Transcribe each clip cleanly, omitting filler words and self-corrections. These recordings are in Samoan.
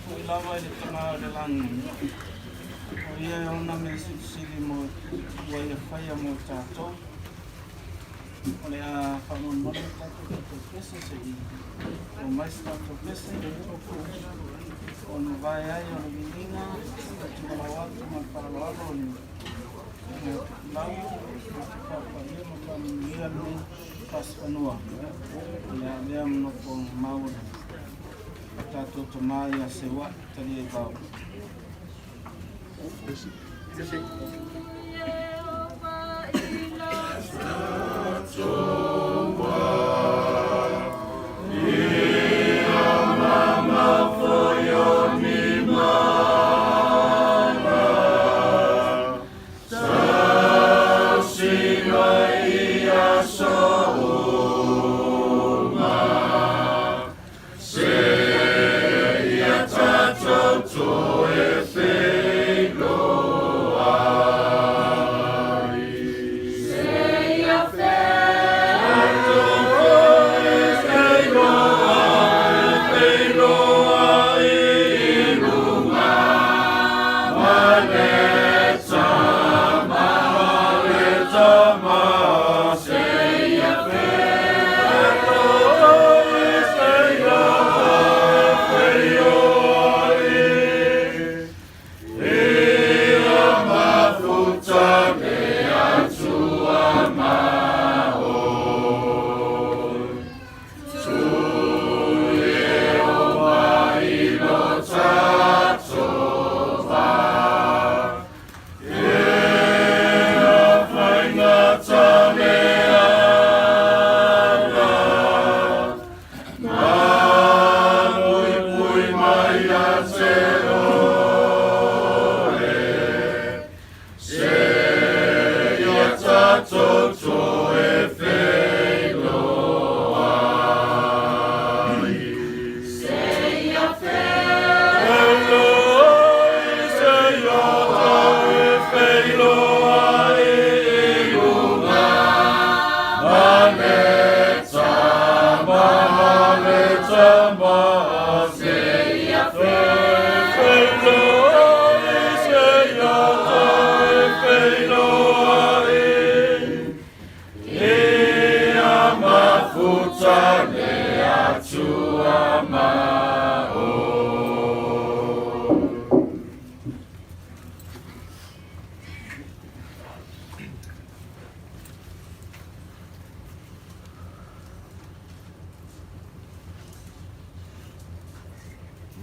Foi lava i le Tama o le lagi, o ia e ona mea silisili mo ua ia faia mo tatou. O le a faamolemole le tatou tatou pese se i oo mai se tatou pese ona vae ai o le viiga e tuulau atu ma le faaaloalo o le lau te faapaia ma faamanuia lenei fasifanua o le a avea ma nofoaga mau o le tatou Tama ia Seua'i Taliaivao.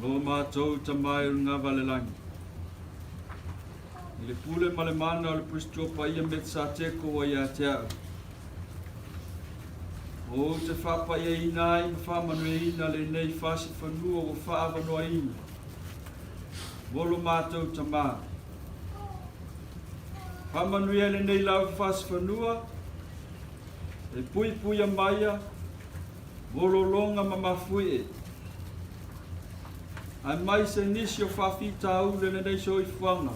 Lo matou Tama e o le Gavalelagi, i le pule ma le mana o le Pusi Paia me te Sateko ua ia te au. Ou te faapaiaina ai ma faamanuiaina lenei fasi fanua ua faaavanoaina mo lo matou Tama. Faamanuia lenei lava fasi fanua e puipuia maia mo lologa ma mafuie. Ae mai se nisi o faafitauli o lenei soifuaga,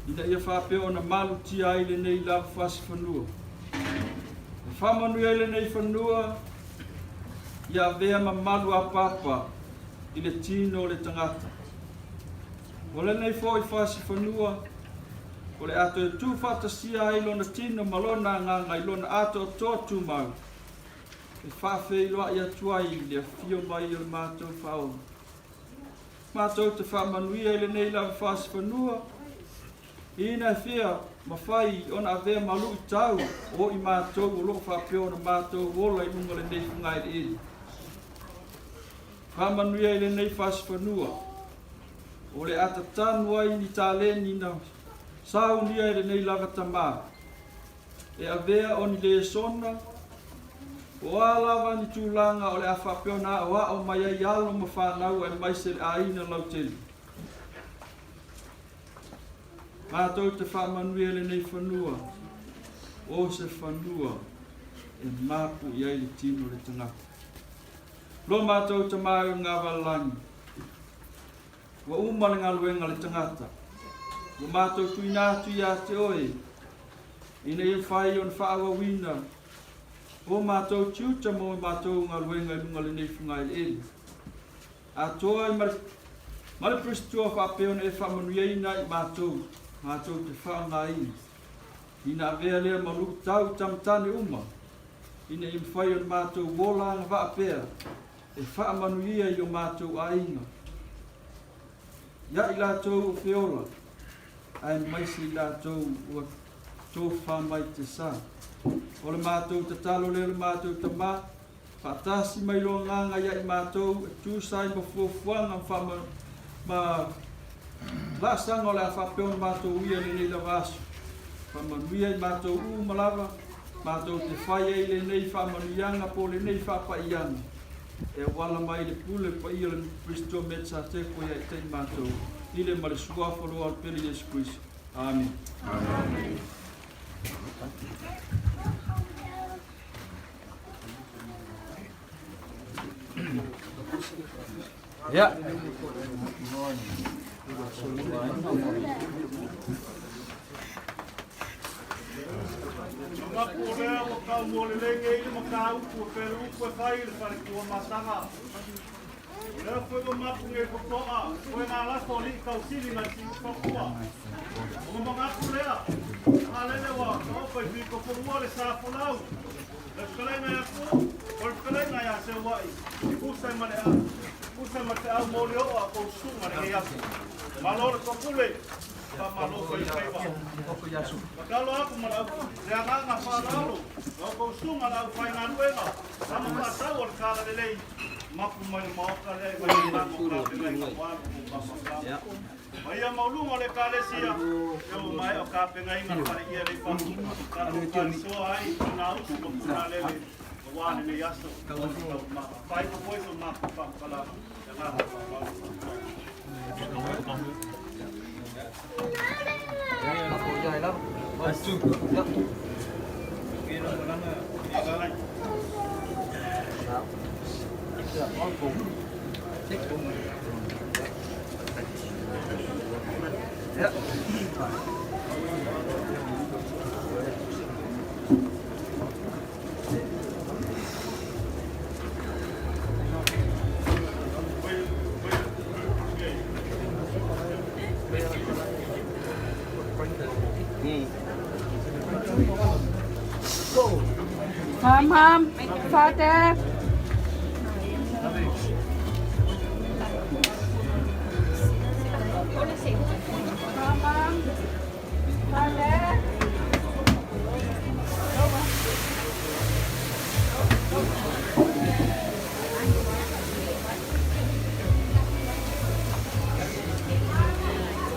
ina ia faapea ona malutia ai lenei lava fasi fanua. E faamanuia ai lenei fanua ia avea ma malu apaapa i le tino o le tagata. O lenei foi fasi fanua, o le a toe tuufaatasia ai lona tino ma lona agaga i lona atoatoa tumau, e faafeiloai atu ai i le afio mai o le matou Faaola. Matou te faamanuia i lenei lava fasi fanua, ina e fia mafai ona avea ma luitau o i matou o lo o faapea ona matou ola i luga o lenei fugaeleele. Faamanuia i lenei fasi fanua, o le a tatanu ai ni taleni na saunia e lenei lava tamā, e avea o ni lesona, o a lava ni tulaga o le a faapea ona aoao mai ai alo ma fanau aemaise le aiga lautele. Matou te faamanuia i lenei fanua, o se fanua e mapu i ai le tino o le tagata. Lo matou Tama e o le Gavalelagi, ua uma le galuega a le tagata, ua matou tuuina atu ia te oe, ina ia mafai ona faaauauina o matou tiute mo matou galuega i luga o lenei fugaeleele. Atoa ai ma le Peresitua faapea ona e faamanuiaina ai i matou, matou te faaaogaina, ina avea lea ma luitau i tamatane uma, ina ia mafai ona matou ola agavaa pea e faamanuia i o matou aiga, ia i latou o feola, aemaise i latou ua tofa mai te sa. O le matou tatalo lea o le matou Tama, faatasi mai lo agaga ia i matou e tusa ai ma fuafuaga ma faama ma laasaga o le a faapea ona matou uia i lenei lava aso. Faamanuia i matou uma lava, matou te fai ai lenei faamanuiaga po o lenei faapaiaga e auala mai i le pule paia o le Kristo me sa te koe ia i te i matou, i le ma le suafa loa o le Pele Iesu Kristo. Amen. Amen. Ia. Manatu o lea ua tau mo le lege i le mataupu e pele upu e fai i le fale tuamataga. O lea foi ua mapu nei totoa, koe ngā lafo o lii tausili na siufaua. O ngā mangaku lea, a lele ua taopa i pito le sa folau. Le fetalaiga ia Tuuu, o le fetalaiga ia Seuai, tusa ai ma le a, tusa ai ma te au molioo a kou susuga lenei aso. Malo le topule, faamalo faifaiva. Tatalo atu ma le au le agaga faaaloalo, la outou susuga le aufaigaluega, sama faatau o le talalelei, mapu mai le maota lea i Vaitutano o tapenaina aua lo outou faamasala. Paia maualuga o le Ekalesia, ia ua maea o tapenaina le faleia le ifa, tatou faasoa ai Punausu ma Punalele aua lenei aso o le taualumaga. Faaiu foi so matou faamatalaga i le agaga faaaloalo. Mom, Father. Mom, Father.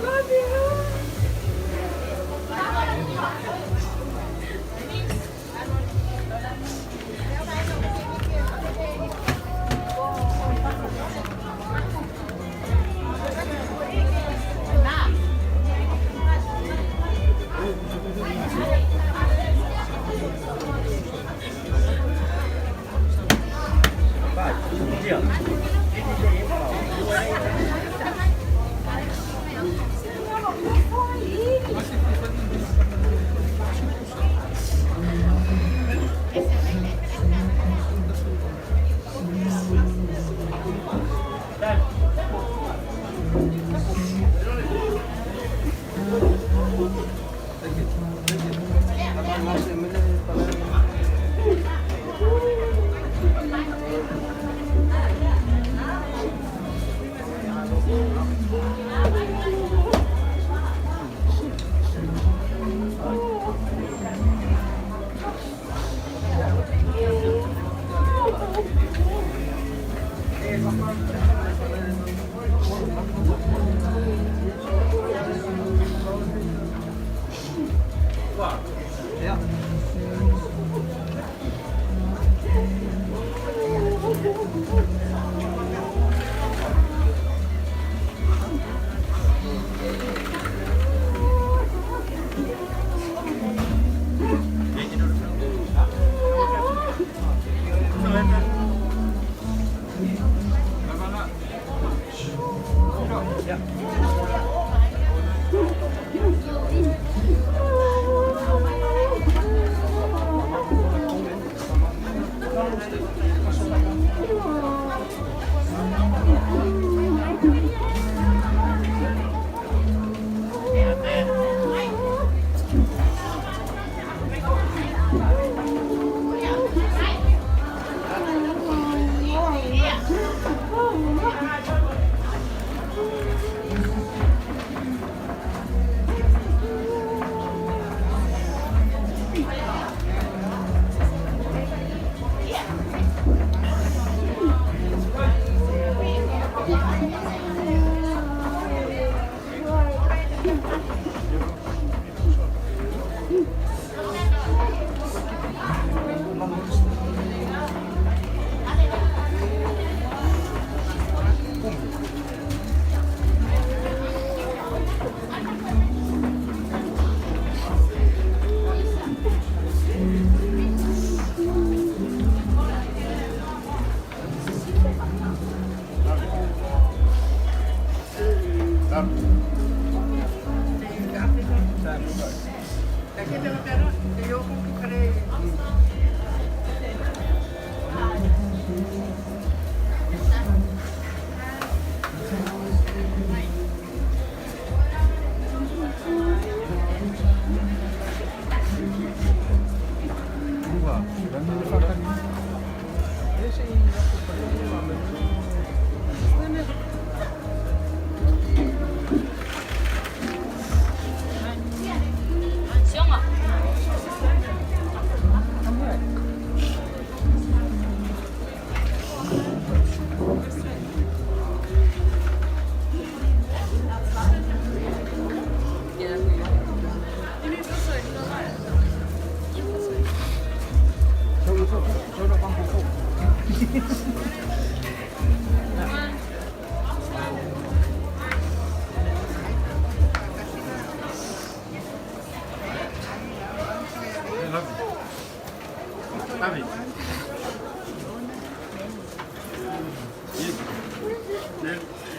Love you.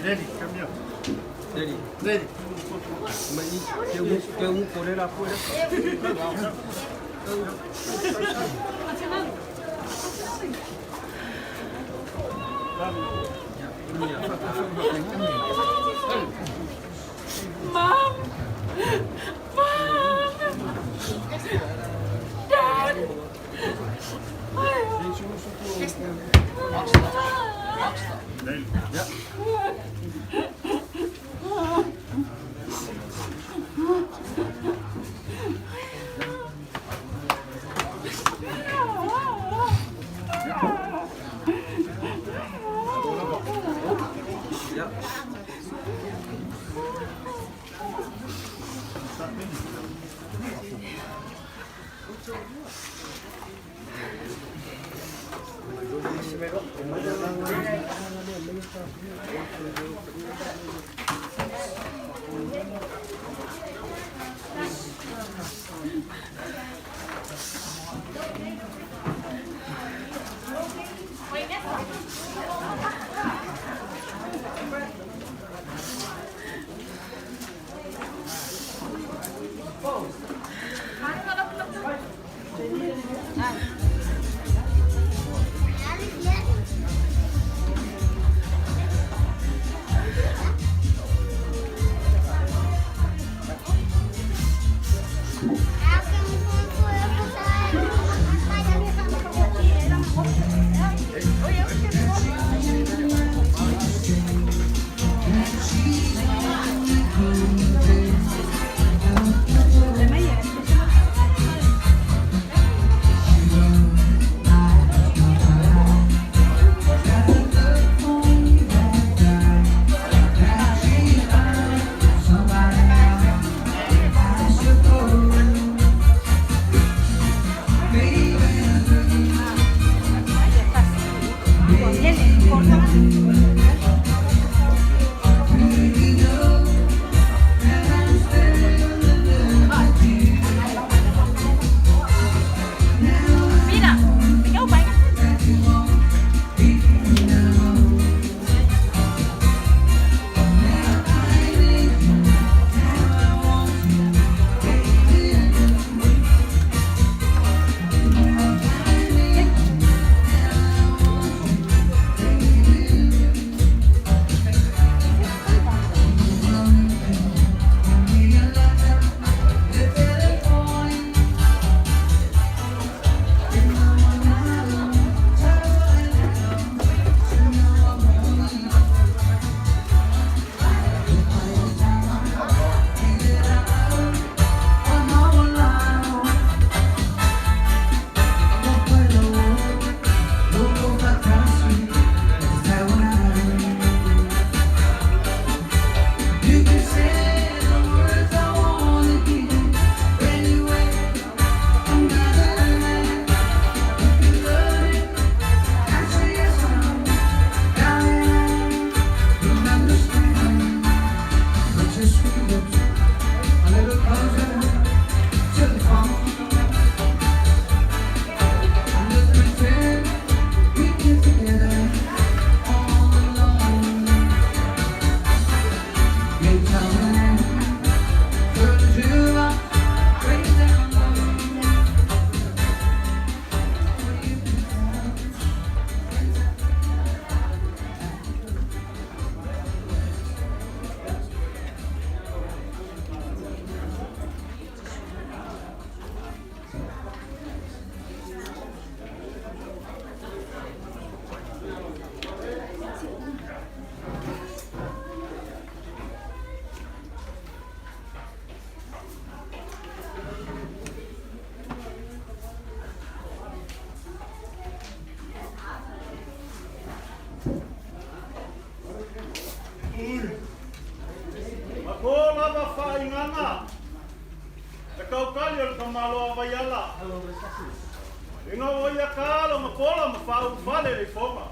Daddy, come here. Daddy. Daddy. Mom! Mom! Dad! Mako lava faaigana. Le kaukali o le tamaloa Vaiala. Ina ua ia ka lona pola ma faaulufale le ifoga.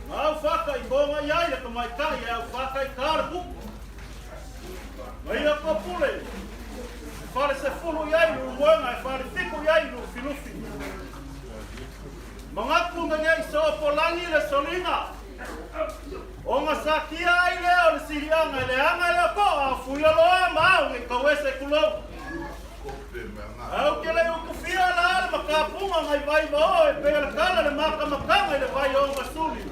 Na au faataikoga i ai le tamaitai e au faataita le pupu. Na ia kopule e falesefulu i ai lulumoega e falefitu i ai lufilufi. Manatu ina ne i soopolagi le soliga, ona satia ai lea o le siliaga e leaga e le toa o Fuilaloa ma au nei tauese tulou. Ae ou te le i utufia la le matapuga nai vai vaoa e pei o le tala le matamataga i le vai o Gasuli.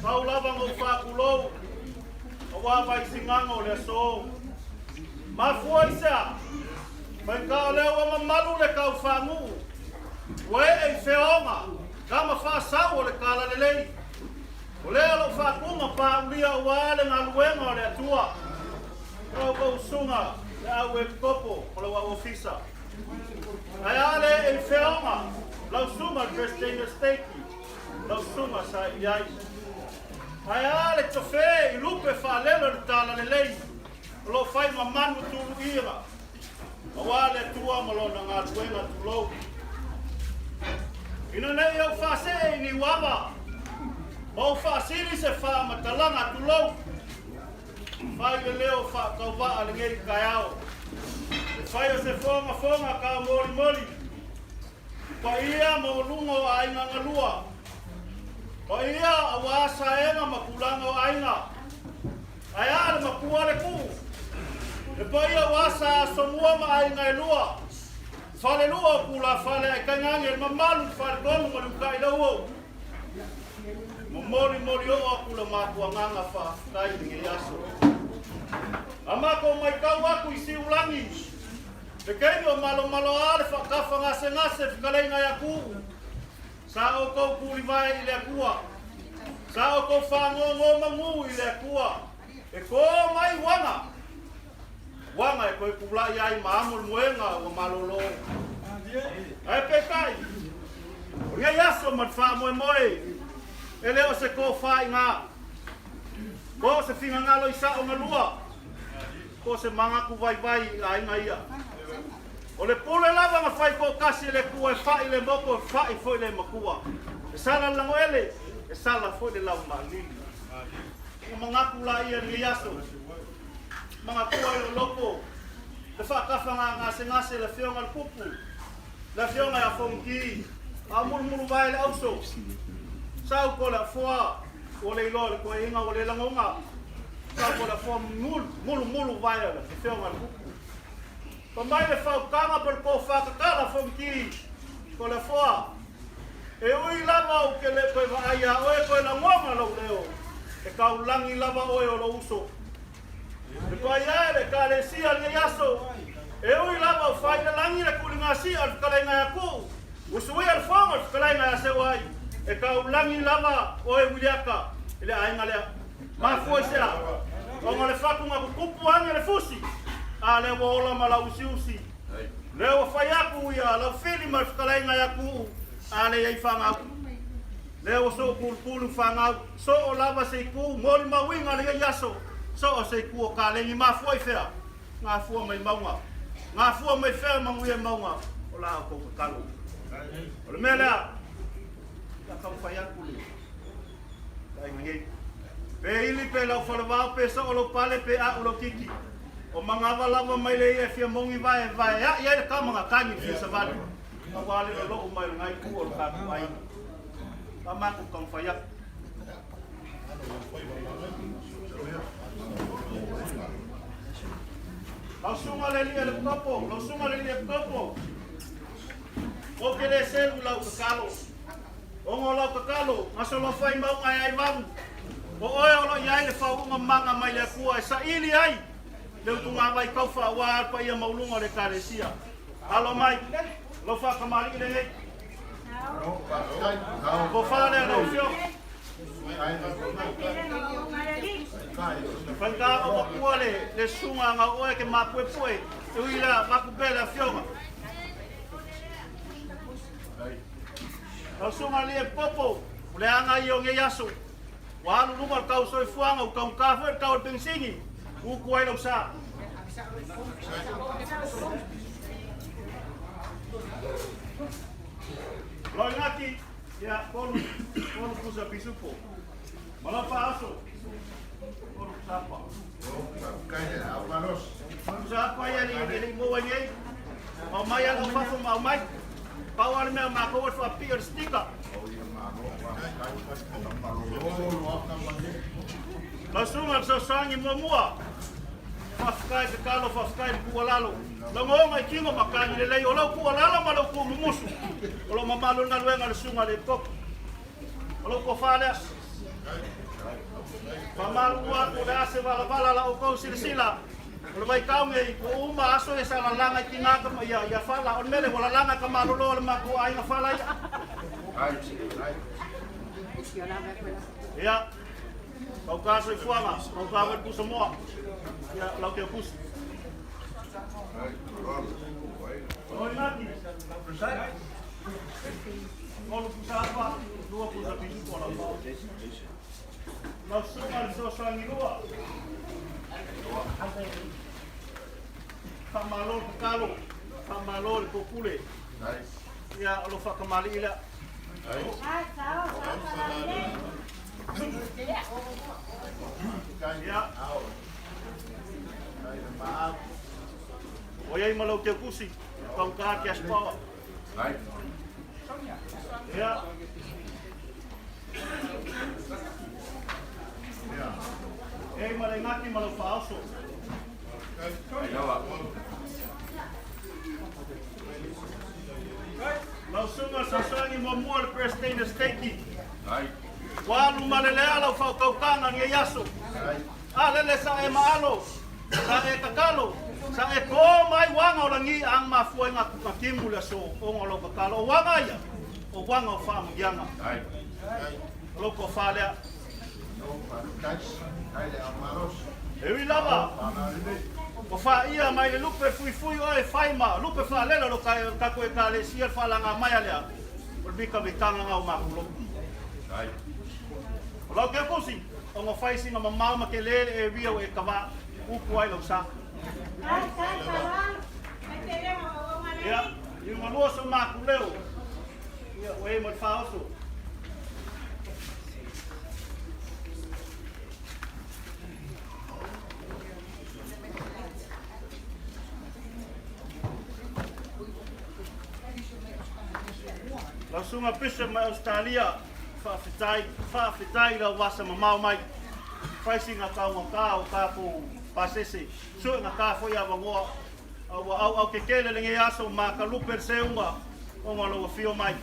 Pau lava na ou faatulou, aua vai sigaga o le aso. Mafua i se a? Faigata o lea ua mamalu le tau faanuu, ua ee i feaoga, tama faasau o le talalelei. O lea o lou faatuga paulia aua le galuega o le Atua. Lau usuga le au epikopo ma lou au ofisa. Ae a le ee i feaoga, lau susuga le Peresetene o le Steiki, lau susuga sa i ai. Ae a le tofe i lupe faalelo i le talalelei o lo o fai ma manu tuluiga aua le Atua ma Lona galuega tulou. Ina ne i ou faasee i Niuava ma ou faasili se faamatalaga tulou, fai le leo faatauvaa lenei taeao, e fai o se fogafoga taumolimoli i paia maualuga o aiga galua, paia aua saega ma tulaga o aiga. Ae a le makua le tuu, le paia ua asa Asomua ma aiga e lua, falelua o Tulafale ae tainane le mamalu i le faletonu ma le utai lauou. Momoli moli oo atu le matou agaga faafetai i lenei aso. A matou maitau atu i Siulagi, le taimi o malomaloa le faatafa gasegase fetalaiga ia Tuu, Sa outou tulivae i le Atua. Sa outou faanonomanu i le Atua e tō mai uaga, uaga e toe tulai ai ma amo le moega ua malolo. Ae peitai, o lenei aso ma le faamoemoe, e le o se tofa i gā, po o se finagalo i sao na lua, po o se manatu vaivai i aiga ia. O le pule lava na fai toatasi e le Atua e fa'i le moto e fa'i foi le matua. E sala le lagoele, e sala foi le laumaalili. Ona manatu laia i lenei aso, manatua i lou loto le faatafaga gasegase le afioga i le Tupu, le afioga ia Fonoti, a o mulumuluvae le auso. Sau ko le afoa, ua le iloa i le toeaina ua le lagona. Sau ko le afoa mulumuluvae le afioga i le Tupu. Fa mai le fautaga po le tofa tatala Fonoti ko le afoa. E ui lava ou te le toe vaai iā oe toe lagona lou leo, e taulagi lava oe o lou uso. Le paia e le Ekalesia i lenei aso, e ui lava ua fai le lagi le tuligasia o le fetalaiga ia Kuu, ua suia le fono i le fetalaiga ia Seuai, e taulagi lava oe Wiliata i le aiga lea. Mafua i se a? Ona o le fatu na tutupu ane le fusi, a lea ua ola ma lau usiusi. Lea ua fai atu ia lau fili ma le fetalaiga ia Kuu, a lea i ai fanau. Lea ua soo kulukulu fanau, soo lava se itu, molimauina lenei aso, soo se itu o kaleni. Mafua i fea? Gafua mai mauga. Gafua mai fea manuia mauga o la outou tatalo. O le mea lea, ia taumafai atu le aiga nei. Pe ili pe lau falevao pe soo lou pale pe a'u lou titi. O manava lava mai le ia e fia mogi vae vae a'i ai le tama na tagi i fia savali. Aua le lolo'u mai o lenai itu o le tatou aiga. A matou taumafai atu. Lau susuga le alii Epikopo, lau susuga le alii Epikopo, ou te le selu i lau tatalo. Ona o lau tatalo, gasolofai mauga e ai valu. O oe o lo o i ai le faauuga maga mai le Atua e saili ai le utugavai taufa aua le paia maualuga o le Ekalesia. Alo mai, lau faatamalii lenei. Tofa lea lau Afioga. Faigata o matua le, le susuga na oe ke mapuepue, e ui lea vaku pea le afioga. Lau susuga le popo, o le aga ia o nei aso. Ua alu luga le tau soifuaga, ua taugata foi le tau o le penisini, utu ai lau sa. Lau Inaki, ia, tolu, tolu pusa pisupo. Ma lau Faaoso, tolu pusa apa. Pusa apa ia e le i maua nei. Aumai ala o fafo ma aumai. Pau lava le mea matou o le faapipii o le sticker. Lau Susuga i le Fesoasoani muamua, faafetai i tatalo, faafetai i le tuualalo. Lagaoga i tino ma tagi lelei, o lau tuualalo ma lau tuumumusu o lo o mamalu le galuega a le Susuga i le Epikopo. O lou tofa lea. Faamalulu atu o le a se valavala la outou silasila o le vaitau nei ua uma aso ia sa lalaga i tina ka ia ia fala o le mea lea ua lalaga ka malolo o le matou aiga fala ia. Ia, pau ka soifuaga, pau ka wai pusa moa. Ia, lau te pusi. Oi Mati. Tolu pusa apa, lua pusa pisu po lau pao. Lau susuga le fesoasoani lua. Faamalo le tatalo, faamalo le topule. Ia, o lo faatamalii lea. Ia. O iai ma lau teukusi, kaugata cash power. Ia. E ai ma le gati ma lau faaoso. Lau susuga Fesoasoani muamua le Peresetene Steiki. Ua alu ma le lea lau faautautaga i lenei aso. A lele sa e maalo, sa e tatalo, sa e to mai uaga o lagi a ang mafua i nga timu le aso ona o lau tatalo. O uaga ia, o uaga o faamanuiaga. O lou tofa lea. E ui lava, ua faia mai le lupe fuifui oe e fai ma lupe faalele o lo tatou Ekalesia le faalaga mai a lea, o le mita mitaga nga o matou lotu. O lau keukusi, ona fai sina mamao ma tele le area ua e kava upu ai lau sa. Ia, i ugalua so matou leo, ia, ua e ma le faaoso. Lau Susuga Bishop mai Ausetalia, faafetai, faafetai i lau asa mamao mai. Fai sina taugata o tatou pasese, suegata foi avanoa, a ua auau tetele lenei aso ma talupe le seuga ona o lou afio mai.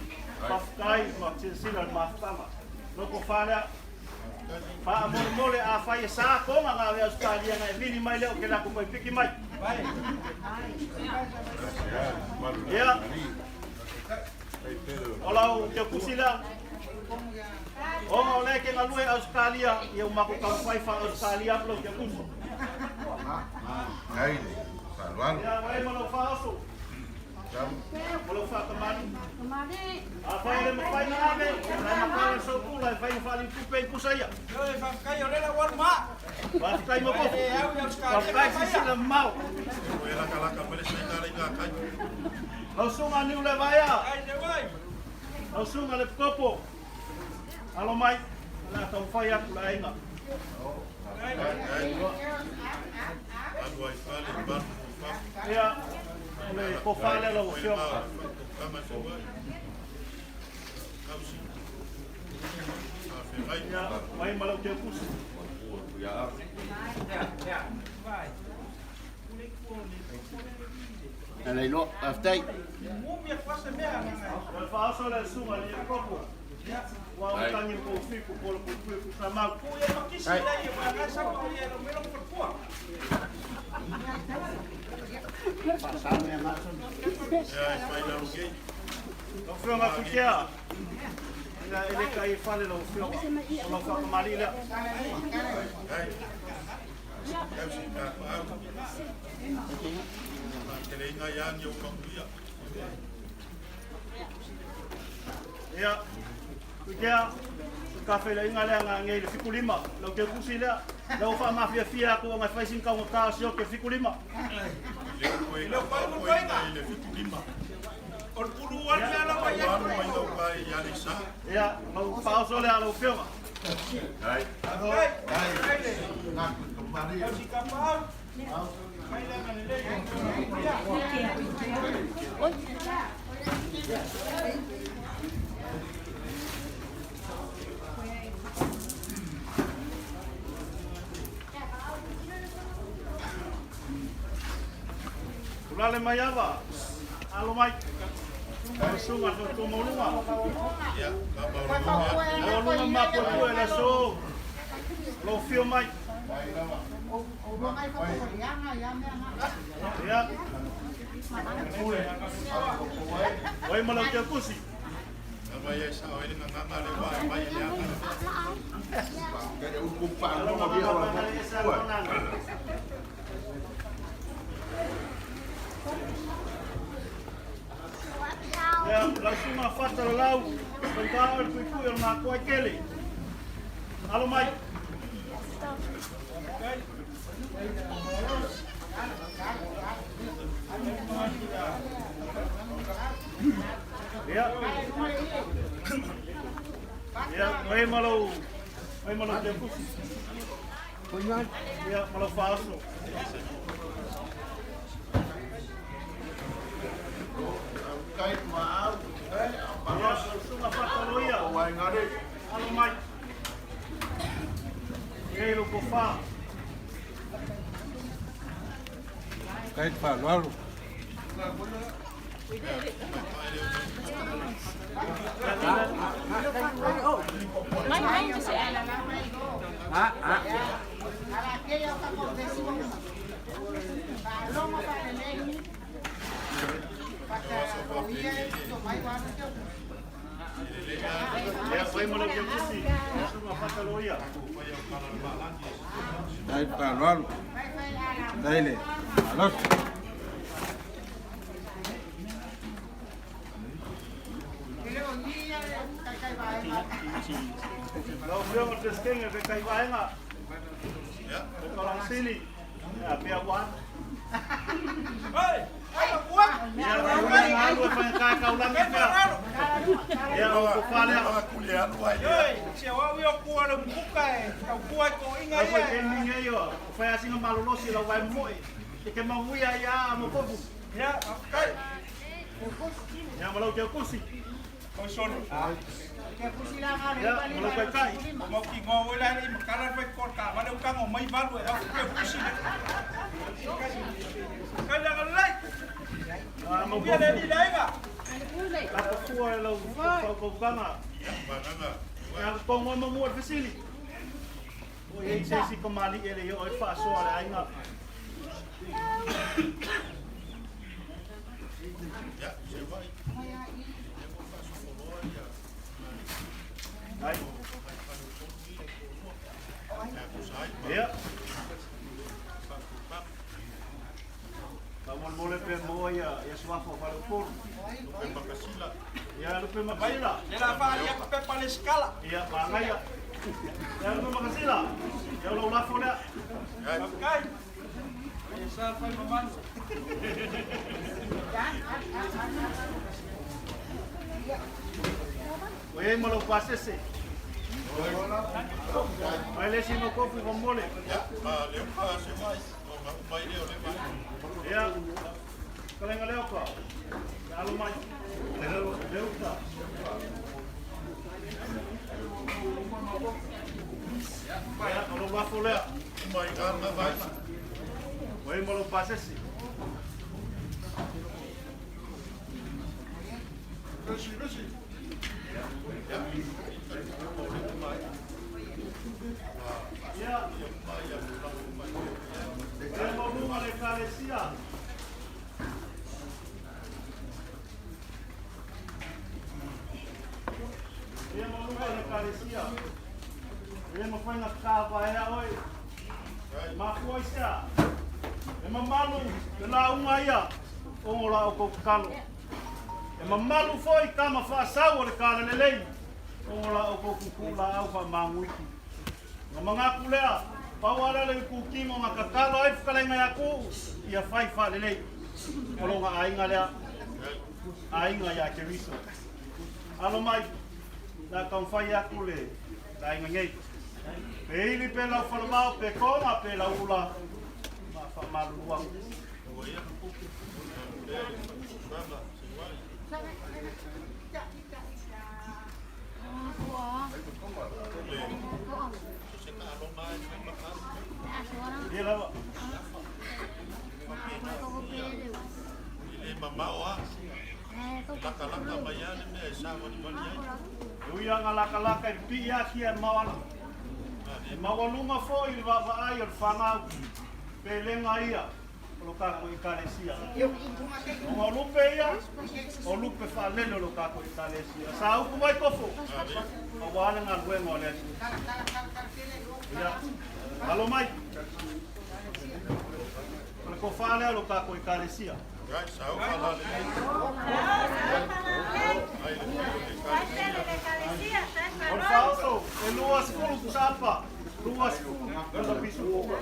Faafetai ma silasila i le mafutaga. Lou tofa lea. Faamolemole afai e sa toga nga le Ausetalia na e vili mai lea ou te latou toe piki mai. Ia, o lau teukusi lea. Ona o lea e te galue i Ausetalia, ia ua matou taumafai faa-Ausetalia atu lau teukusi. Ia, ua e ma lou faaoso. Ma lou faakamani. Afai e le mafai na ave, na e matala le soupula e fai ma faaliutupe i pusa ia. Faafetai mo kofu. Faafetai silasila mamao. Lau susuga Niu Levaea. Lau susuga Lepikopo. Alo mai, o le a taumafai atu le aiga. Ia, o le tofa lea lau Afioga. Ia, mai ma lau teukusi. Alailoa, faafetai. O le faaoso lea i le susuga i le Epikopo. Ua o tagi le fiku po o le puipuipu sa mau. Lau Afioga Tuitea, ina e le tai e fale lau Afioga, o lau faatamalii lea. Ia, Tuitea, o ka feiloaiga lea na nei i le 75, lau teukusi lea, lea ua faamafiafia atu ona e fai sina taugata o si ote 75. Ia, lau faaoso lea lau Afioga. Tulale mai ava, alo mai. Susuga le faletua maualuga. Maualuga ma puepue le aso. Lo afio mai. Ia. Oi ma lau kusi. Ia, lau susuga Fata Lalau, faigā oe le puipui o le makoa kele. Alo mai. Ia. Ia, mai ma lau mai ma lau teukusi. Ia, ma lau faaoso. Ia, lau susuga Fata Loia. Alo mai. Ia, lau tofa. Kai faaaloalo. Ia, fai ma lau teukusi. Lau susuga Fata Loia. Kai faaaloalo. Dai le malosi. Lau Afioga i le Peresetene o le Kai Vaega, le Taulasili, ia, pea ua atu. Ia, lau Afioga alu e faigata e taulagi pea. Ia, lau tofa lea. Lau fai taimi nei o fai asina malolosi lau vae momoe. E te manuia ia ma kofu. Ia, ma lau teukusi. Ia, ma lau taitai. Ah, ma kofu. Tapafua e lau faukaukaga. Ia, tongo e mamua le fesili. O i ai se isi kamali'i e le i oo ai le faasoa a le aiga. Ai. Ia. Faamolemole pe maua ia ia suafa o Faleupolu. Ia Lupe Makasila. Ia manaia. Ia Lupe Makasila. Ia o lau lafo lea. Ua i ai ma lau pasese. Mai le isi mau kofi faamolemole. Ia, Kalenga Leopa. Ia alo mai. Leuta. Ia, o lou lafo lea. Ua i ai ma lou pasese. Ia, le maualuga le Ekalesia. Ia maualuga le Ekalesia. E le mafai ona tavaea oe. E mafua i se a? E mamalu le lauga ia ona o la outou tatalo. E mamalu foi tama faasau o le Talalelei ona o la outou tuutuu laau faamaguiti. Ona manatu lea, pau lava lea o le itutino na tatalo ai le fetalaiga ia Tuuu, ia fai faalelei. O lona aiga lea, aiga ia Keriso. Alo mai. Le a taumafai atu le aiga nei. Pe ili pe lau falemao, pe toga, pe lau ula, ma faamalulu atu. Ia lava. I le mamao lava. Lakalaka mai lava le mea e savalivali ai. E ui lava ina lakalaka i le pii akia e mao ana. E maualuga foi i le vaavaai o le fanau pelega ia o lo tatou Ekalesia. Ona o lupe ia, o lupe faalele o lo tatou Ekalesia. Sa upu mai tofo, aua le galuega o le Alii. Ia, alo mai. O le tofa lea o lo tatou Ekalesia. O le faaoso, e 20 pusaapa, 20 pisa pisupo.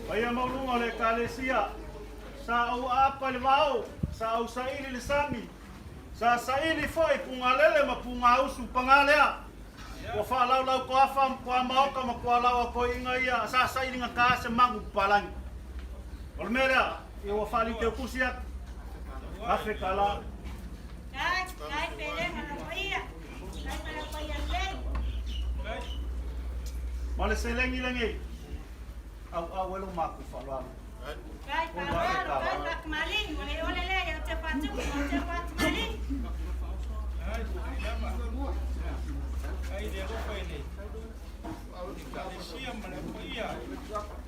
Paia maualuga o le Ekalesia, sa ou aapa i le vao, sa ou saili i le sami, sa saili foi i pugalele ma pugausu, paga lea, ua faalaulau toafa ma toamaoka ma toalaoa toeaiina ia, sa saili gata se magu papalagi. O le mea lea, ia ua faaliteutusi atu, $1000. Ma le seleni lenei, auau ai lo matou faaaloalo.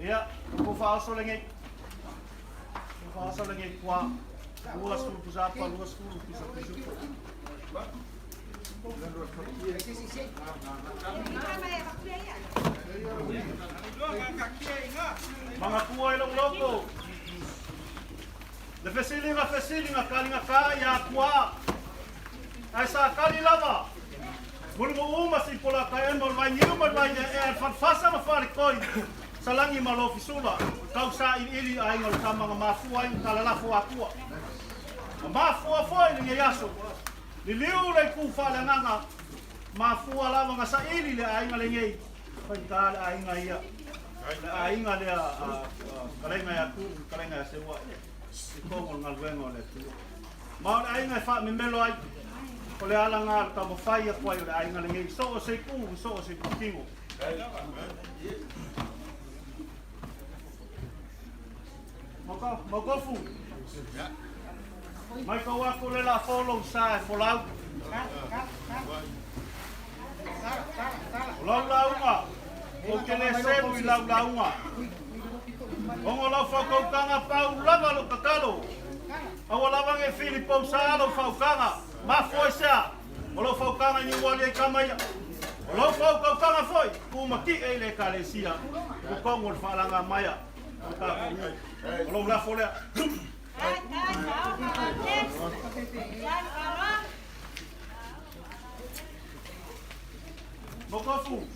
Ia, ko faaoso lenei. Ko faaoso lenei kua. 20 pusapa, 20 pisa pisupo. Manatua i lou loto le fesiliga fesiliga kaligaka ia Akuā, ae sa kali lava mulimuu ma sipolataema o le vainiu ma le vaileaea, le falefasa ma falekoi, salagi ma lofisula, tau sailiili i aiga o le tama na mafua ai na talalafo Atua. Na mafua foi lenei aso, liliu le itu faaleagaga, mafua lava na saili le aiga lenei, faigata le aiga ia, le aiga lea a Kalaiga ia Tuu ma Kalaiga ia Seua i totonu o le galuega o le Atua. Ma o le aiga e faamemelo ai, o le ala lena o le taumafai atu ai o le aiga lenei i so o se itu, i so o se itutino. Mautofu, mai tou atu le lafo lou sa e folau. O lau lauga, ou te le selu i lau lauga. Ona o lau fautautaga pau lava lou tatalo. Aua lava ne i filipou sa lou fautaga. Mafua i sea, o lou fautaga i niuali ai tama ia. O lou fautautaga foi, tumatie i le Ekalesia, i totonu o le faalagamaea o le tatou nuu. O lou lafo lea. Mokofu,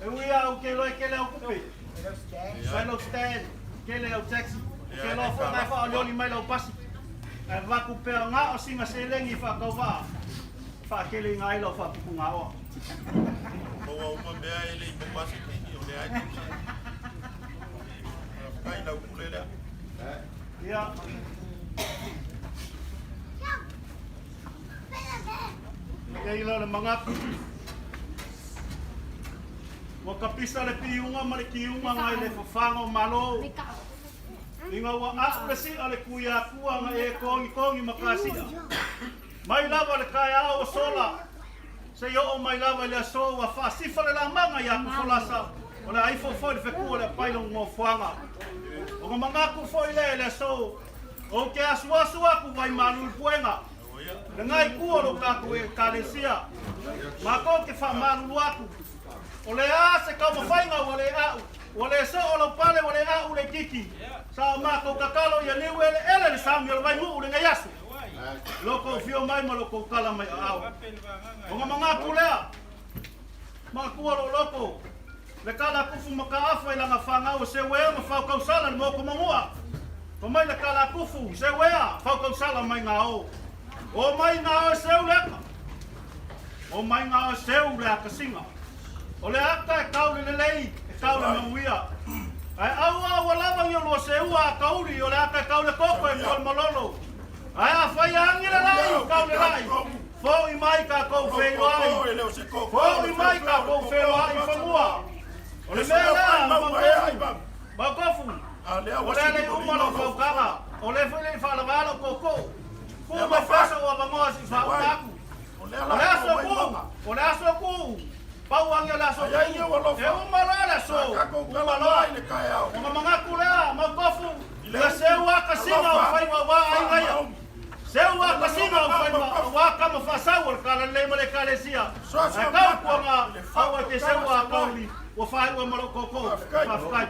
e ui lava ou te iloa e tele au tupe, fai lou stand, tele au taxi, ou te iloa foi na e faaolioli mai lau pasi, ae avatu pea na o sina seleni e faatauvaa e faateleina ai lau faaputugaoa. Maua uma mea e le i maua se taimi o lea e tusa. Faafetai i lau pule lea. Ia. Nei la le manatu. Ua kapisa le piuga ma le kiuga ngai le fafaga o Malo. Ina ua a'u le si'a le Tuiakua na e togitogi ma kasi'a. Mai lava le taeao ua sola, seia oo mai lava i le aso ua faasifa le lamaga ia Tufolasa, o le a ifo foi le fetu o le apai lona nofoaga. Ona manatu foi lea i le aso, ou te asuasu atu vaimalu i puega, lena itu o lo tatou Ekalesia, matou te faamalulu atu, o le a se taumafaiga ua le a'u. Ua le soo lou pale ua le a'u le itiiti. Sa o matou tatalo ia liu eleele le sauni o le Vaimuu lenei aso. I lo tou afio mai ma lo tou tala mai aao. Ona manatu lea, manatua lou loto, le tala a Tufu Mataafa i lana fanau e Seuea ma Fautausala i le Maota Manua. Fai mai le tala a Tufu, Seuea, Fautausala mai gao. O mai gao e seu le ata. O mai gao e seu le atasiga. O le ata e tau le lelei, e tau le manuia. Ae aua ua lava ni olua seua a tauli, o le ata e tau le koko e mua le malolo. Ae afai e agi le lai, tau le lai. Fo'i mai tatou feiloai, fo'i mai tatou feiloai i fanua. O le mea lea, Mautofu, Mautofu, o lea le i uma lau faukaga, o lea foi le i faalavaa lau tootoo. Tuu mai pea sou avanoa se i faauma atu. O le aso ku, o le aso ku, pau agi o le aso ku, e uma loa le aso, uma loa. Ona manatu lea, Mautofu, ia seu a kasina o faiva aua aiga ia. Seu a kasina o faiva aua kama faasau o le Talalelei ma le Ekalesia. Ae tau puanga aua e te seu a kauli ua faaiua ma lou tootoo. Faafetai.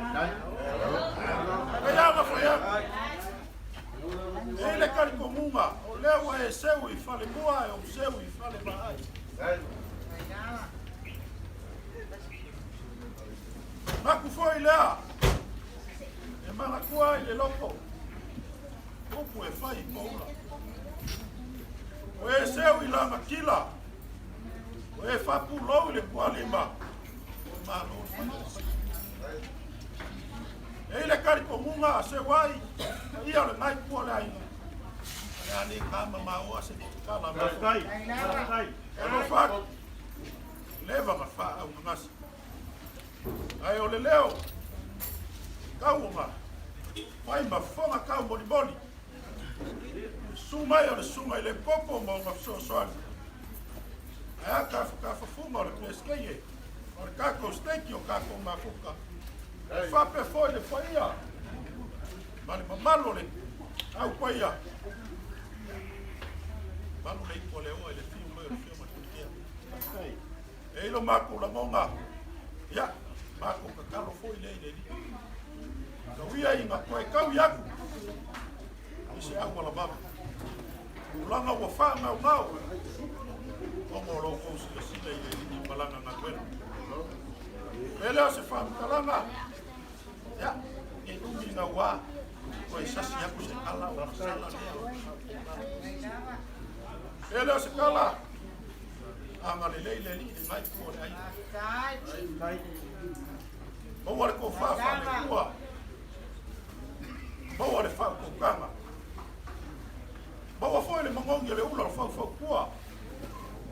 E i le talitonuga, o lea ua e seu i falemua e ou seu i falevaai. Manatu foi lea, e manatua ai le loto, upu e fai i poula. Ua e seu i lanatila, ua e faapulou i le tualima, ua malo le fai o le faiva. E i le talitonuga a seu ai, paia o le naipu o le aiga. O le a le ta mamao se tala mai. Faafetai. Faafetai. E alofa atu, leva na faaaugnasi. Ae o le leo, tau ona fai ma fofoga tau molimoli. Susu mai o le susuga i le popo ma ona fesoasoani. Ae a tafatafafuga o le Peresetene o le tatou Stake o tatou mafuta. E faapea foi le paia ma le mamalu o le au paia. Malu le ipu a le oa i le fiu mai o le fia matutia. E i lo matou lagona, ia, matou tatalo foi lea i le Alii. Tau ia ina toe tau atu i se auala vave. Tulaga ua faagaogao ona o lo outou silasila i le Alii ma lana galuega. E le o se faamatalaga, ia, e umi naua, toe sasi atu se tala o sala lea. E le o se tala, agalelei le Alii i le naipu o le aiga. Maua le tofa faale-Atua, maua le faautautaga, maua foi le manogi o le ula o le faufautua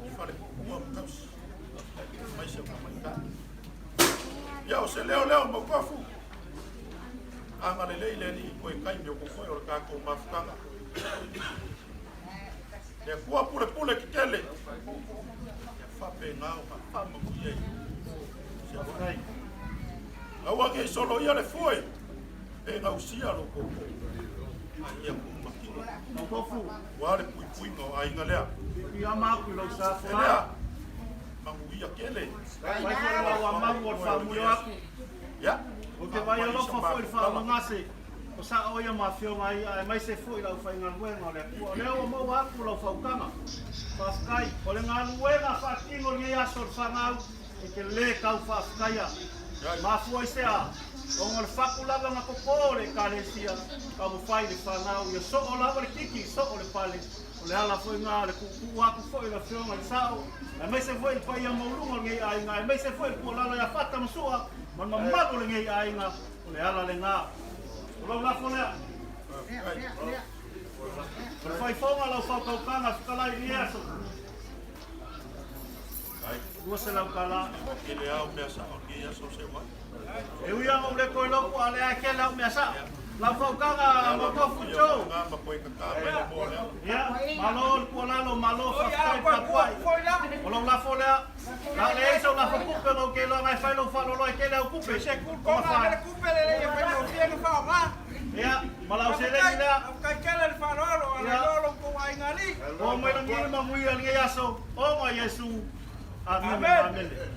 i falepuipua ma tausi, aemaise o tamaitai. Ia, o se leo lea o Mautofu, agalelei le Alii i toe taimi o totoe o le tatou mafutaga. Le Atua pulepule tetele, ia faapena ona faamanuia i si afai. Aua ne i soloia le fue, pe gausia lo koko. A ia pumatino. Ua le puipuiga o aiga lea. Pipiama aku i lou sa E lea, manuia tele. Fai foi le lau amalu o le faamulio aku. Ia, Ou te vaai alofa foi i le faaogagase. O sao ia ma afioga ai, aemaise foi le aufaigaluega o le Atua. O lea ua maua atu lau fautuaga. Faafetai. O le galuega faatino i lenei aso o le fanau, e te lē tau faafetaia. Mafua i se a? Ona o le fatu lava na totō o le Ekalesia, taumafai le fanau ia soo lava le titi, soo le pale. O le ala foi lena o le tuutuu atu foi o le afioga i le sao, aemaise foi le paia maualuga o lenei aiga, aemaise foi le tuualalo ia Fata ma Sua ma le mamalu o lenei aiga. O le ala lena. O lau lafo lea. O le faifoga lau fautautaga fetalai i lenei aso. 200 tala. Tele au mea sao lenei aso se wai. E ui lava ua le toe loku a o lea e tele au mea sao. Lau fautaga Mautofu Joe. Ia, malo le tuualalo, malo faafetai tapuai. O lau lafo lea. Na o leai sau lafo tupe ona ou te iloa na e fai lou faaaloalo ai tele au tupe. Ona fa. Ia, ma lau seleni lea. Ia, oo mai lagi le manuia i lenei aso, ona o Iesu. Amene amene.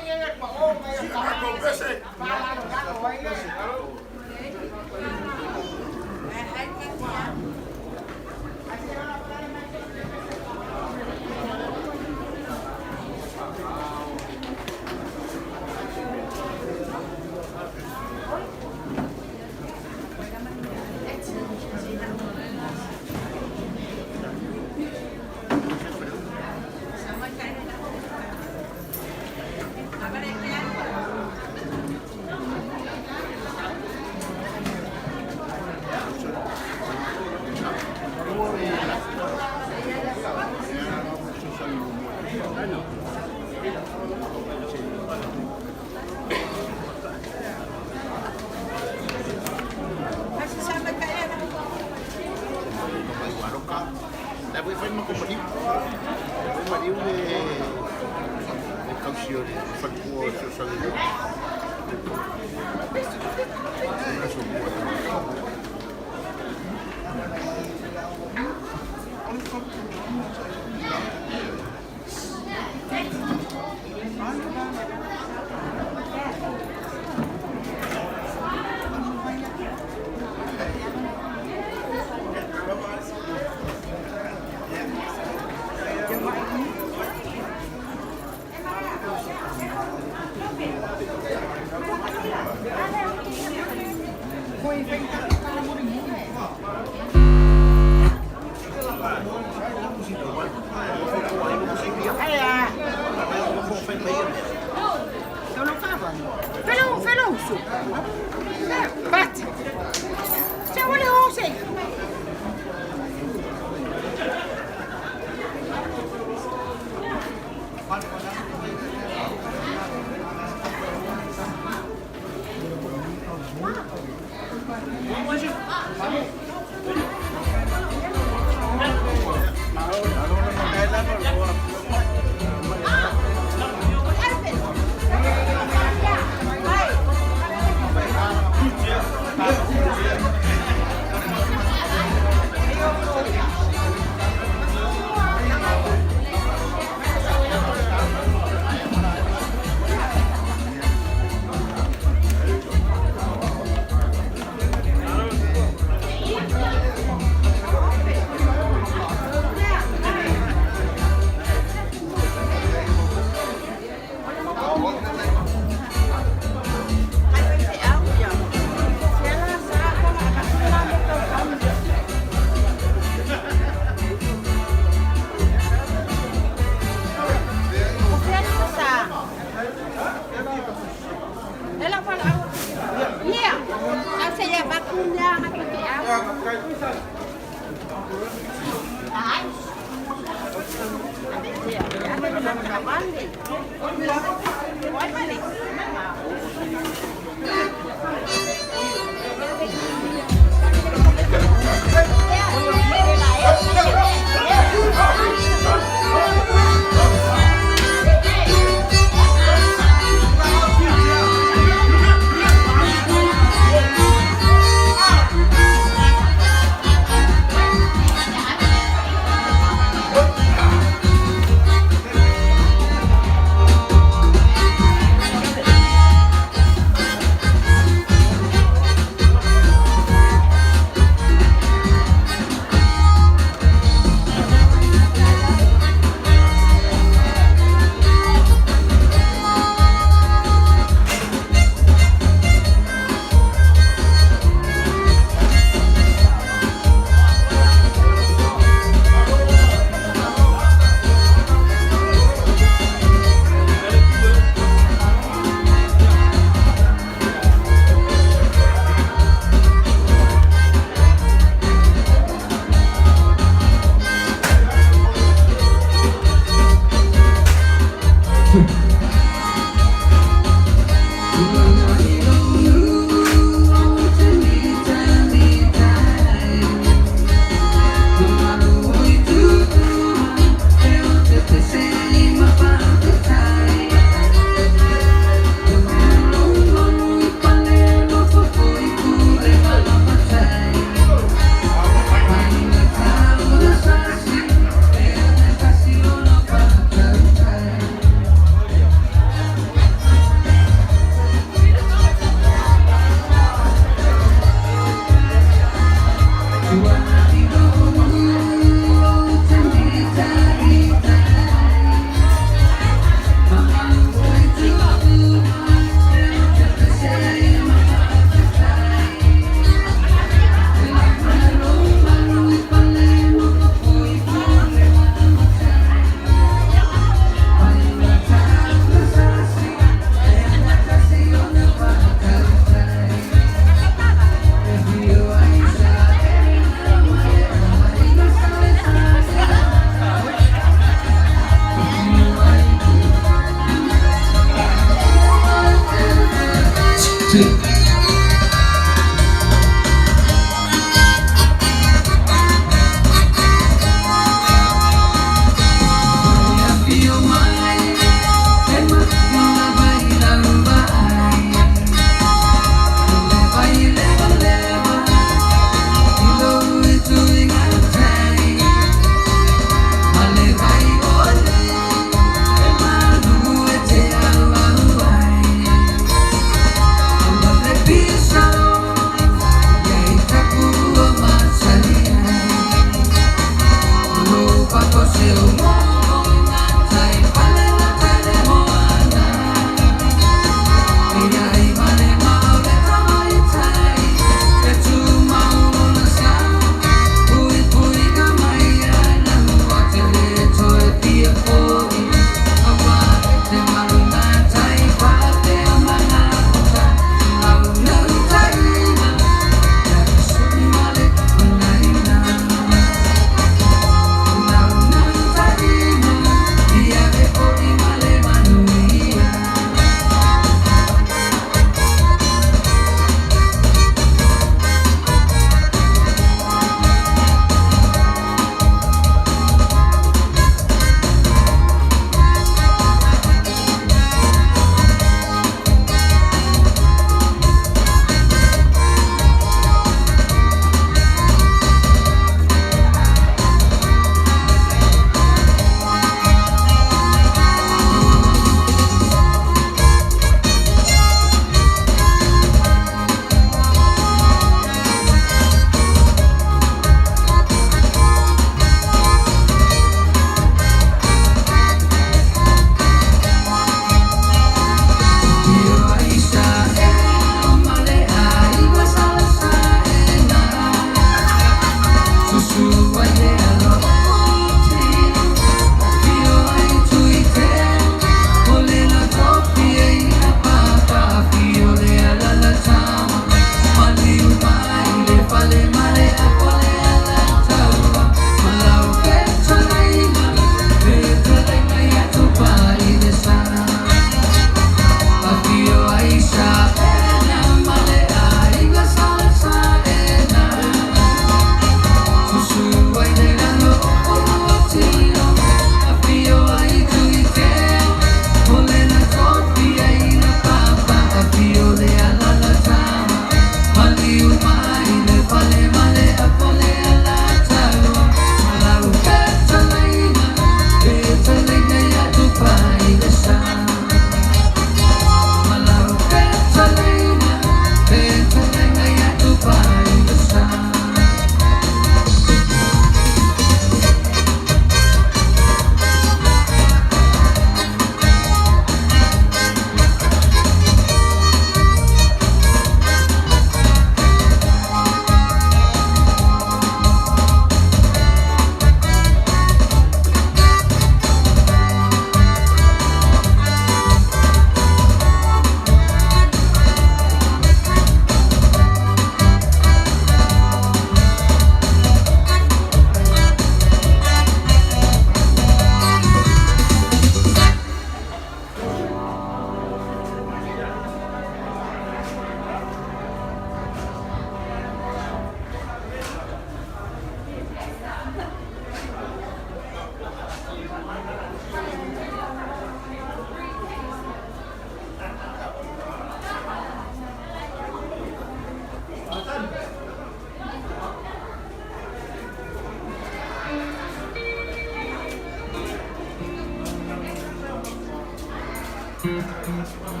Alofa.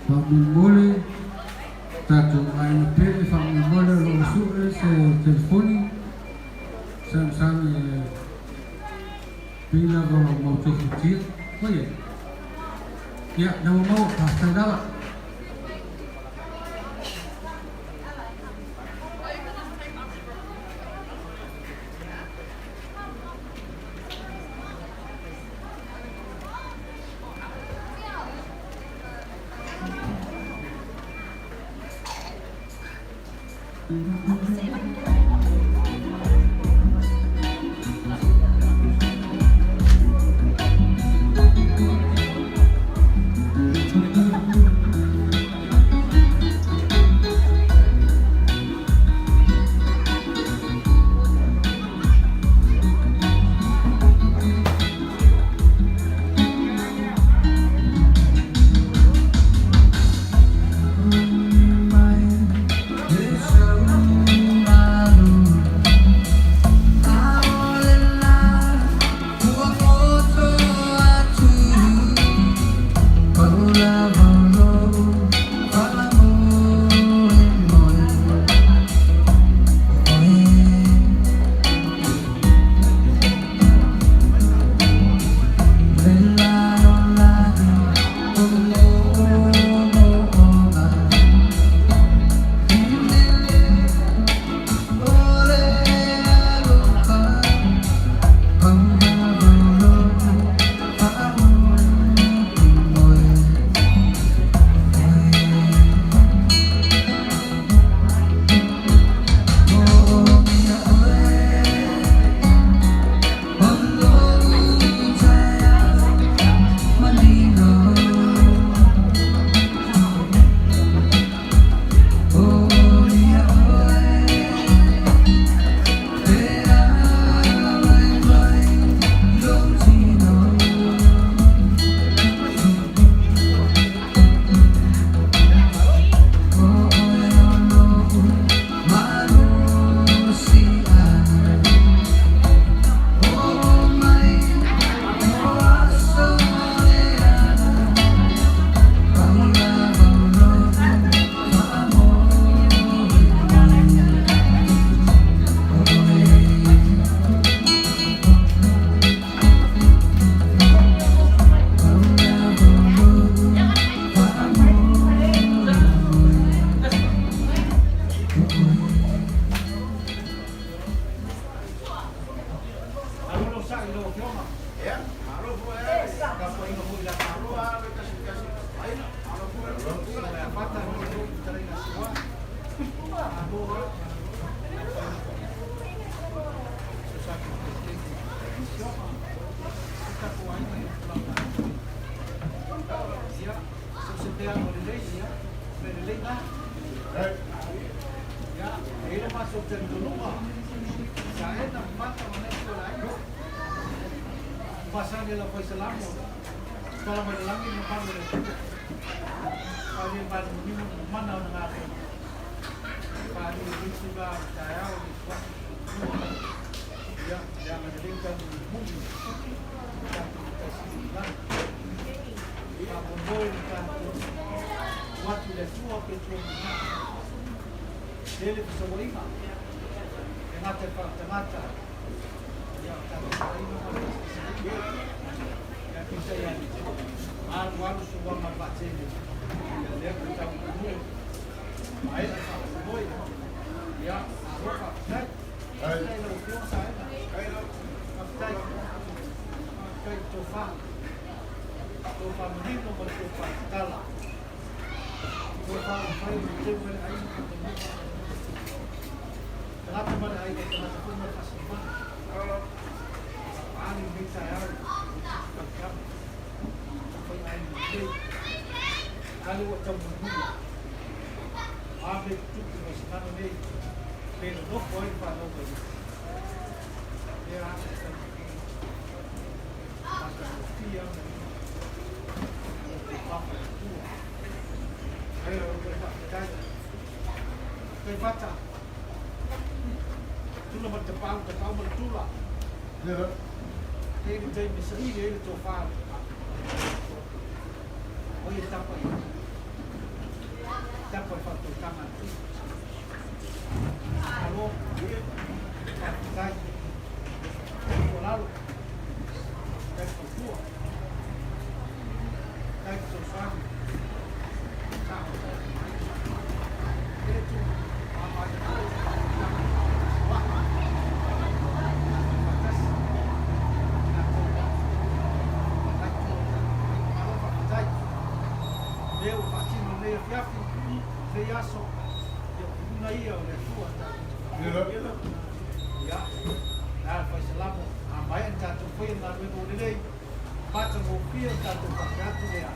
Faamolemole tatou aiga pele faamolemole o loo sue se telefoni samasama e pei lava o mau tofutia oi e ia na ua maua faafetai lava. Tuna ia o le Atua tatou te faafetai. Ia, la le faisalamo, a maea ni tatou faia le galuega ua lelei, matagofie o tatou faapea atu lea,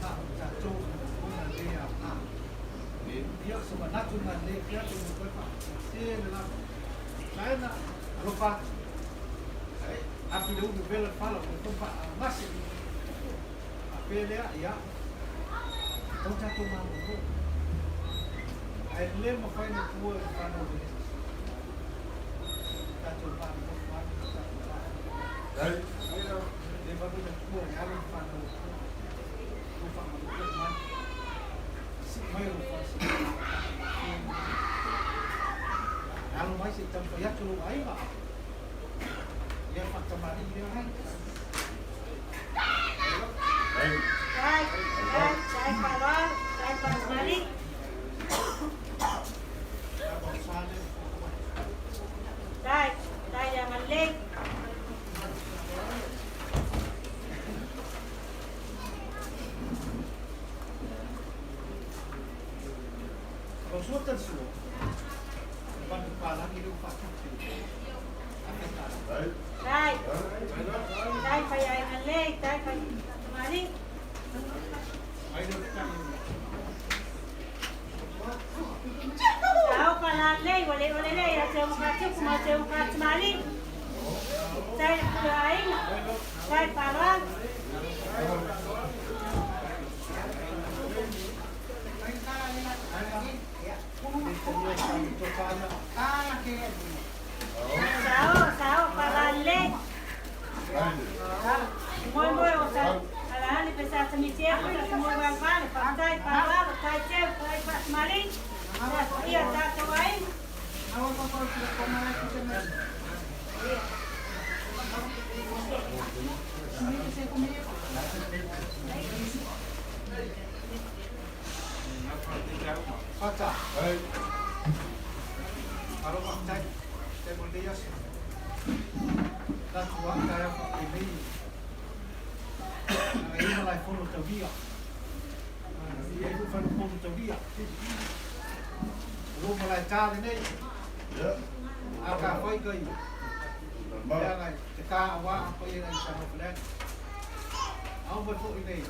na o tatou o lagona le aoga. Ia, o se manatu lena i lenei afiafi mo toe faafetai tele lava. Saena, alofa atu. Ai, api le ulu vela le fala, o le foi faagase. Faapea lea, ia, tau tatou malolo. Ae le mafai ona tuua e le fanau le tatou malolo ai ma tatou malolo. Le mafai ona tuua e alo le fanau e tua. Ua faamaloto mai. Sii mai lou faasilasilaga E alo mai se i taumafai atu lou aiga. Ia faatamalii lea ai. Tai, tai faiaiga lelei, tai faatamalii. Sao falalelei, ua le o lelei ia te Mukatupu ma te Mukatamalii. Tai le pule o aiga, tai faaaloalo. Sao, sao falalelei. Moemoe o sa alahali pe sa tamitia ko sa moe valevale, faafetai faaaloalo, tai teu, tai faatamalii. Sa ia tatou aiga. Fata. Alo faafetai. Faafetai mo lenei aso. Tatou a taeao faapenei. Aga ia malaefono taulia. Ia ai foi faleupolu taulia. O lou malaeta lenei. A ka fai kai. Leaga te ka awa a paia nai sa Faleata. Ao mai foi nei.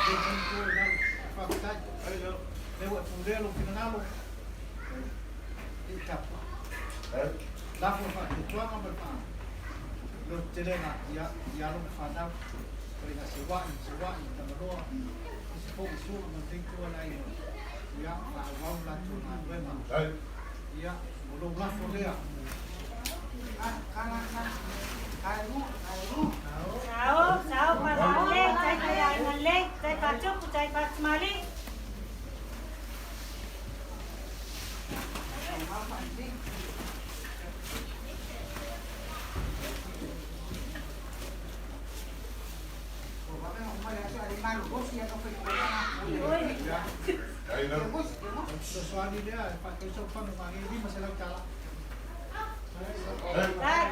Lei tani i lalo. Faafetai. Le ua pulea lou finagalo. I tapa. Lafo faatuatuaga ma le faa lototelega ia ia alo ma fanau. Oi na se wai, se wai, tamaloa. Se fo i sua ma te tua lai. Ia, faaauau latou galuega. Ia, o lou lafo lea. Sao, sao falalelei, tai faiaiga lelei, tai faatupu, tai faatamalii. Fesoasoani lea e faatau sau fana mage $500. Tai.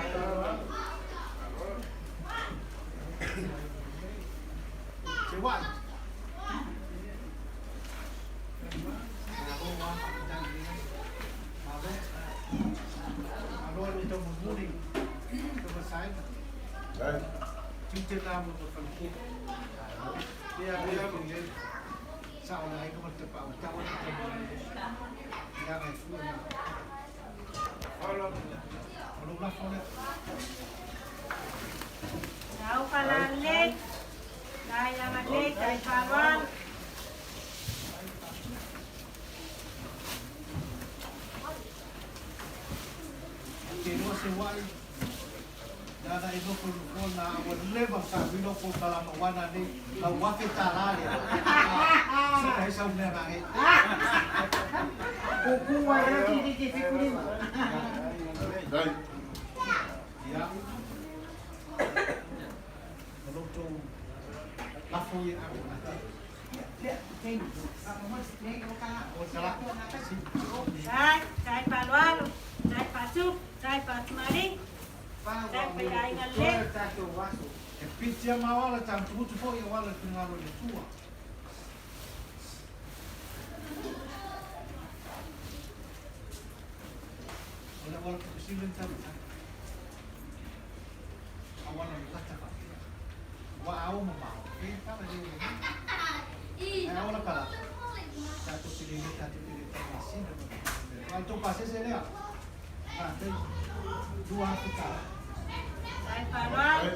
Se wai. Malo wa faafetai i lenei aso. Malo. Malo e lou taumolimoli. Taumasaina. Tiute na mo te faletua. Pea pea ke le sao le aiga ma le tapaau tau atu taumolimoli. Leaga e fua na. O lou lafo lea. Sao falalelei, tai agalelei, tai faaaloalo. Ou te iloa se uai, leaga e nofo i nofoa na ua leva sa vilo po kalama wana nei, lau $1,000 lea. Se ai sau mea nage. Ia. O lo outou lafo ia ave ate. O tala. Si. Tai, tai faaaloalo, tai faatupu, tai faatamalii, tai faiaiga lelei. E pitia ma wala ta tutu foi o wala finagalo le tua. auala pito sili na talu auala o le lata faapea. Ua ao mamao, e tala le o le ai ao la kalata. Tatou te le tatou te le taumasina. Ai tou pasese lea. Faafetai. $2,000. Ai faaaloalo.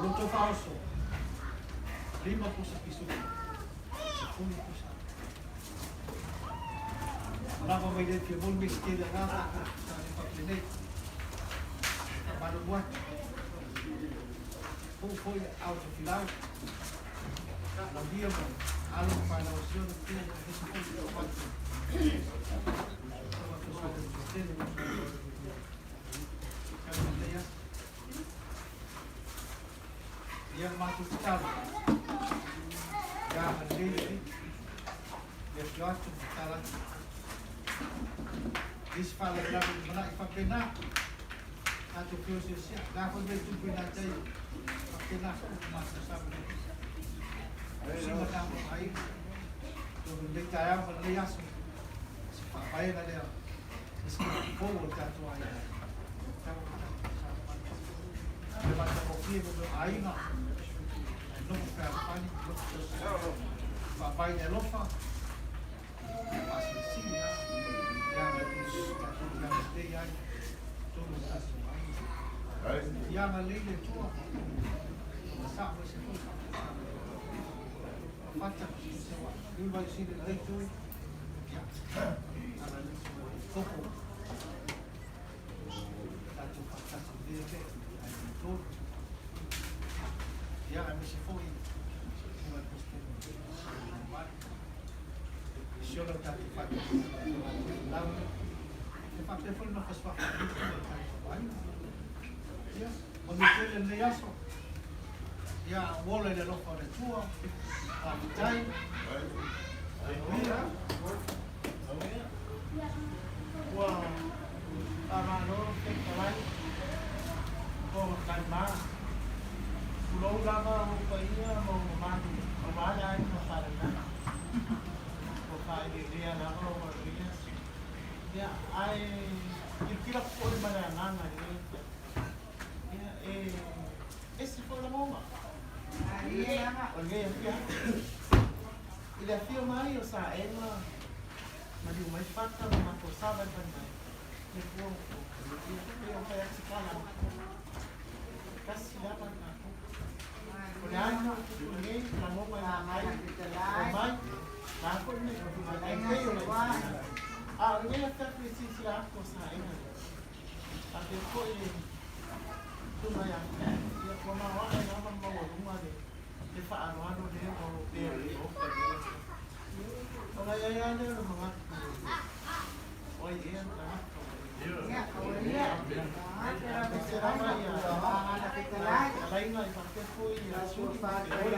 Loto faaoso. 5 pusa pisuki. 10 pusa. Lava mai le fia mol misi tele nga sa sa le paplenei. Malu atu. Fou foi au to filau. La via mo alo pa la osio de tele de se foi o quanto. Ia matou tatalo. Ia malelei le afio atu ma tatalo atu. Isi faalavelave i lumanai faapena. Tatou feoseosea. Le a foi mea e tupu i tai faapena foi ua matou sa ma le tausiga na mo aiga. Atonu i lenei taeao ma lenei aso, o se faavaega lea, se isi fou o le tatou aiga. Tau o tatou saofai. Le matagofie mo mea o aiga, ae nofo fealofani, nofo tausi. Faavae i le alofa, faasilisili lava, le agalelei tatou te agalelei ai, totonu o tatou aiga. Ia agalelei le Atua, ma sao mai se foi faapena. Fata, liu mai sili lenei itu, ia, agalelei koko. Tatou faatasi i lenei ae tolu. Ia, aemaise foi susuga i le Peresetene mamalu. Si ona tatou faatasi lau. E faapea foi le nofo suafa o le tatou aiga. Ia, manuia tele lenei aso. Ia, ola i le alofa o le Atua. Faafetai. Manuia. Ua faamalo fetalai o taima. Tulou lava ou paia ma ou mamalu aua le aiga faalenaga. Ua faaeleelea lava ou manuia. Ia, ae kilakila foi ma le agaga i lenei afiafi. Ia, e ese foi lagona o lenei afiafi. I le afio mai o Saega, maliu mai Fata ma matou savalivali mai le fua o ia pei ona fai atu se tala, tasi lava le tatou. O le aiga ua tupu nei, lagona i matai, omai, la foi le ai pei o le a o lenei afiafi e silasila atu o Saega lea. Faapea foi le tuna ia ia ua maoae lava ma maualuga le faaaloalo lea ua opea i le Maota i lenei afiafi. Ona i ai lava lea o le manatu, o ai ea le tagata ua aemaise lava ia fetalaiga i faapea foi ia suli ma feoi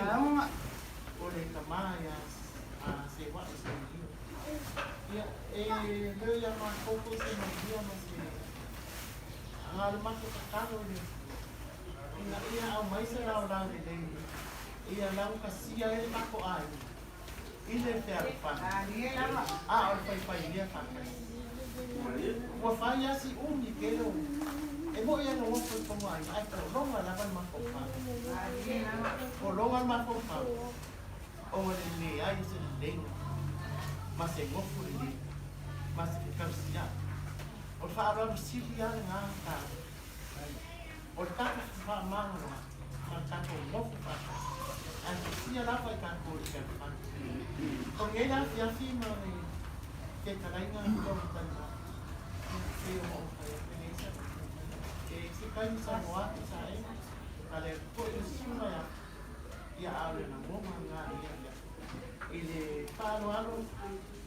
o le tama ia Seua'i Samilio. Ia, e leo ia matou foi se manuia ma se a o le matou tatalo le ina ia aumai se laolao lelei ia laugatasia ai le matou aiga i le fealofani, a o le faifailia faatasi. Ua fai lava si umi tele o e mo'i ana nofo i tonu aiga, ae pologa lava le mafaufau. Pologa le mafaufau ona le leai o se leleiga ma se nofo lelei ma se fekausia'i. O le faaaloalo sili lava lena taua. O le tatou faamagaloa'i ma le tatou nofo faatasi, ae fusia lava i tatou i le fealofani. O lenei la afiafi ma le fetalaiga o Taima, ia pei ona ou fai atu, e leai sa e se taimi saunoa atu Saega, a le atu foi le susuga ia ia a o le lagona lena i lenei afiafi i le faaaloalo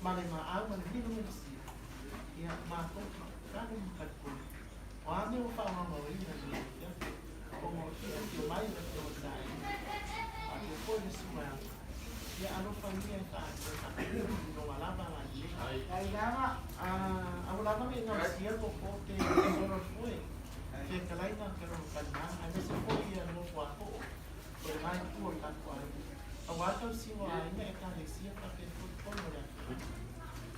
ma le maau ma le milomilosia, ia matou te tatalo ma talitonu o a mea ua faamaumauina i lenei afiafi ona o le fiafia mai o le Afioga i Saega faapea foi le susuga ia ia alofagia e faatinoga lava agalelei. A ua lava nei gausia koko te solo le foe fetalaiga ke lona talimā aemaise foi ia nofo a to'o o le itu o le tatou aiga aua le tausiga o aiga, ekalesia faapea foi totonu o le atunuu.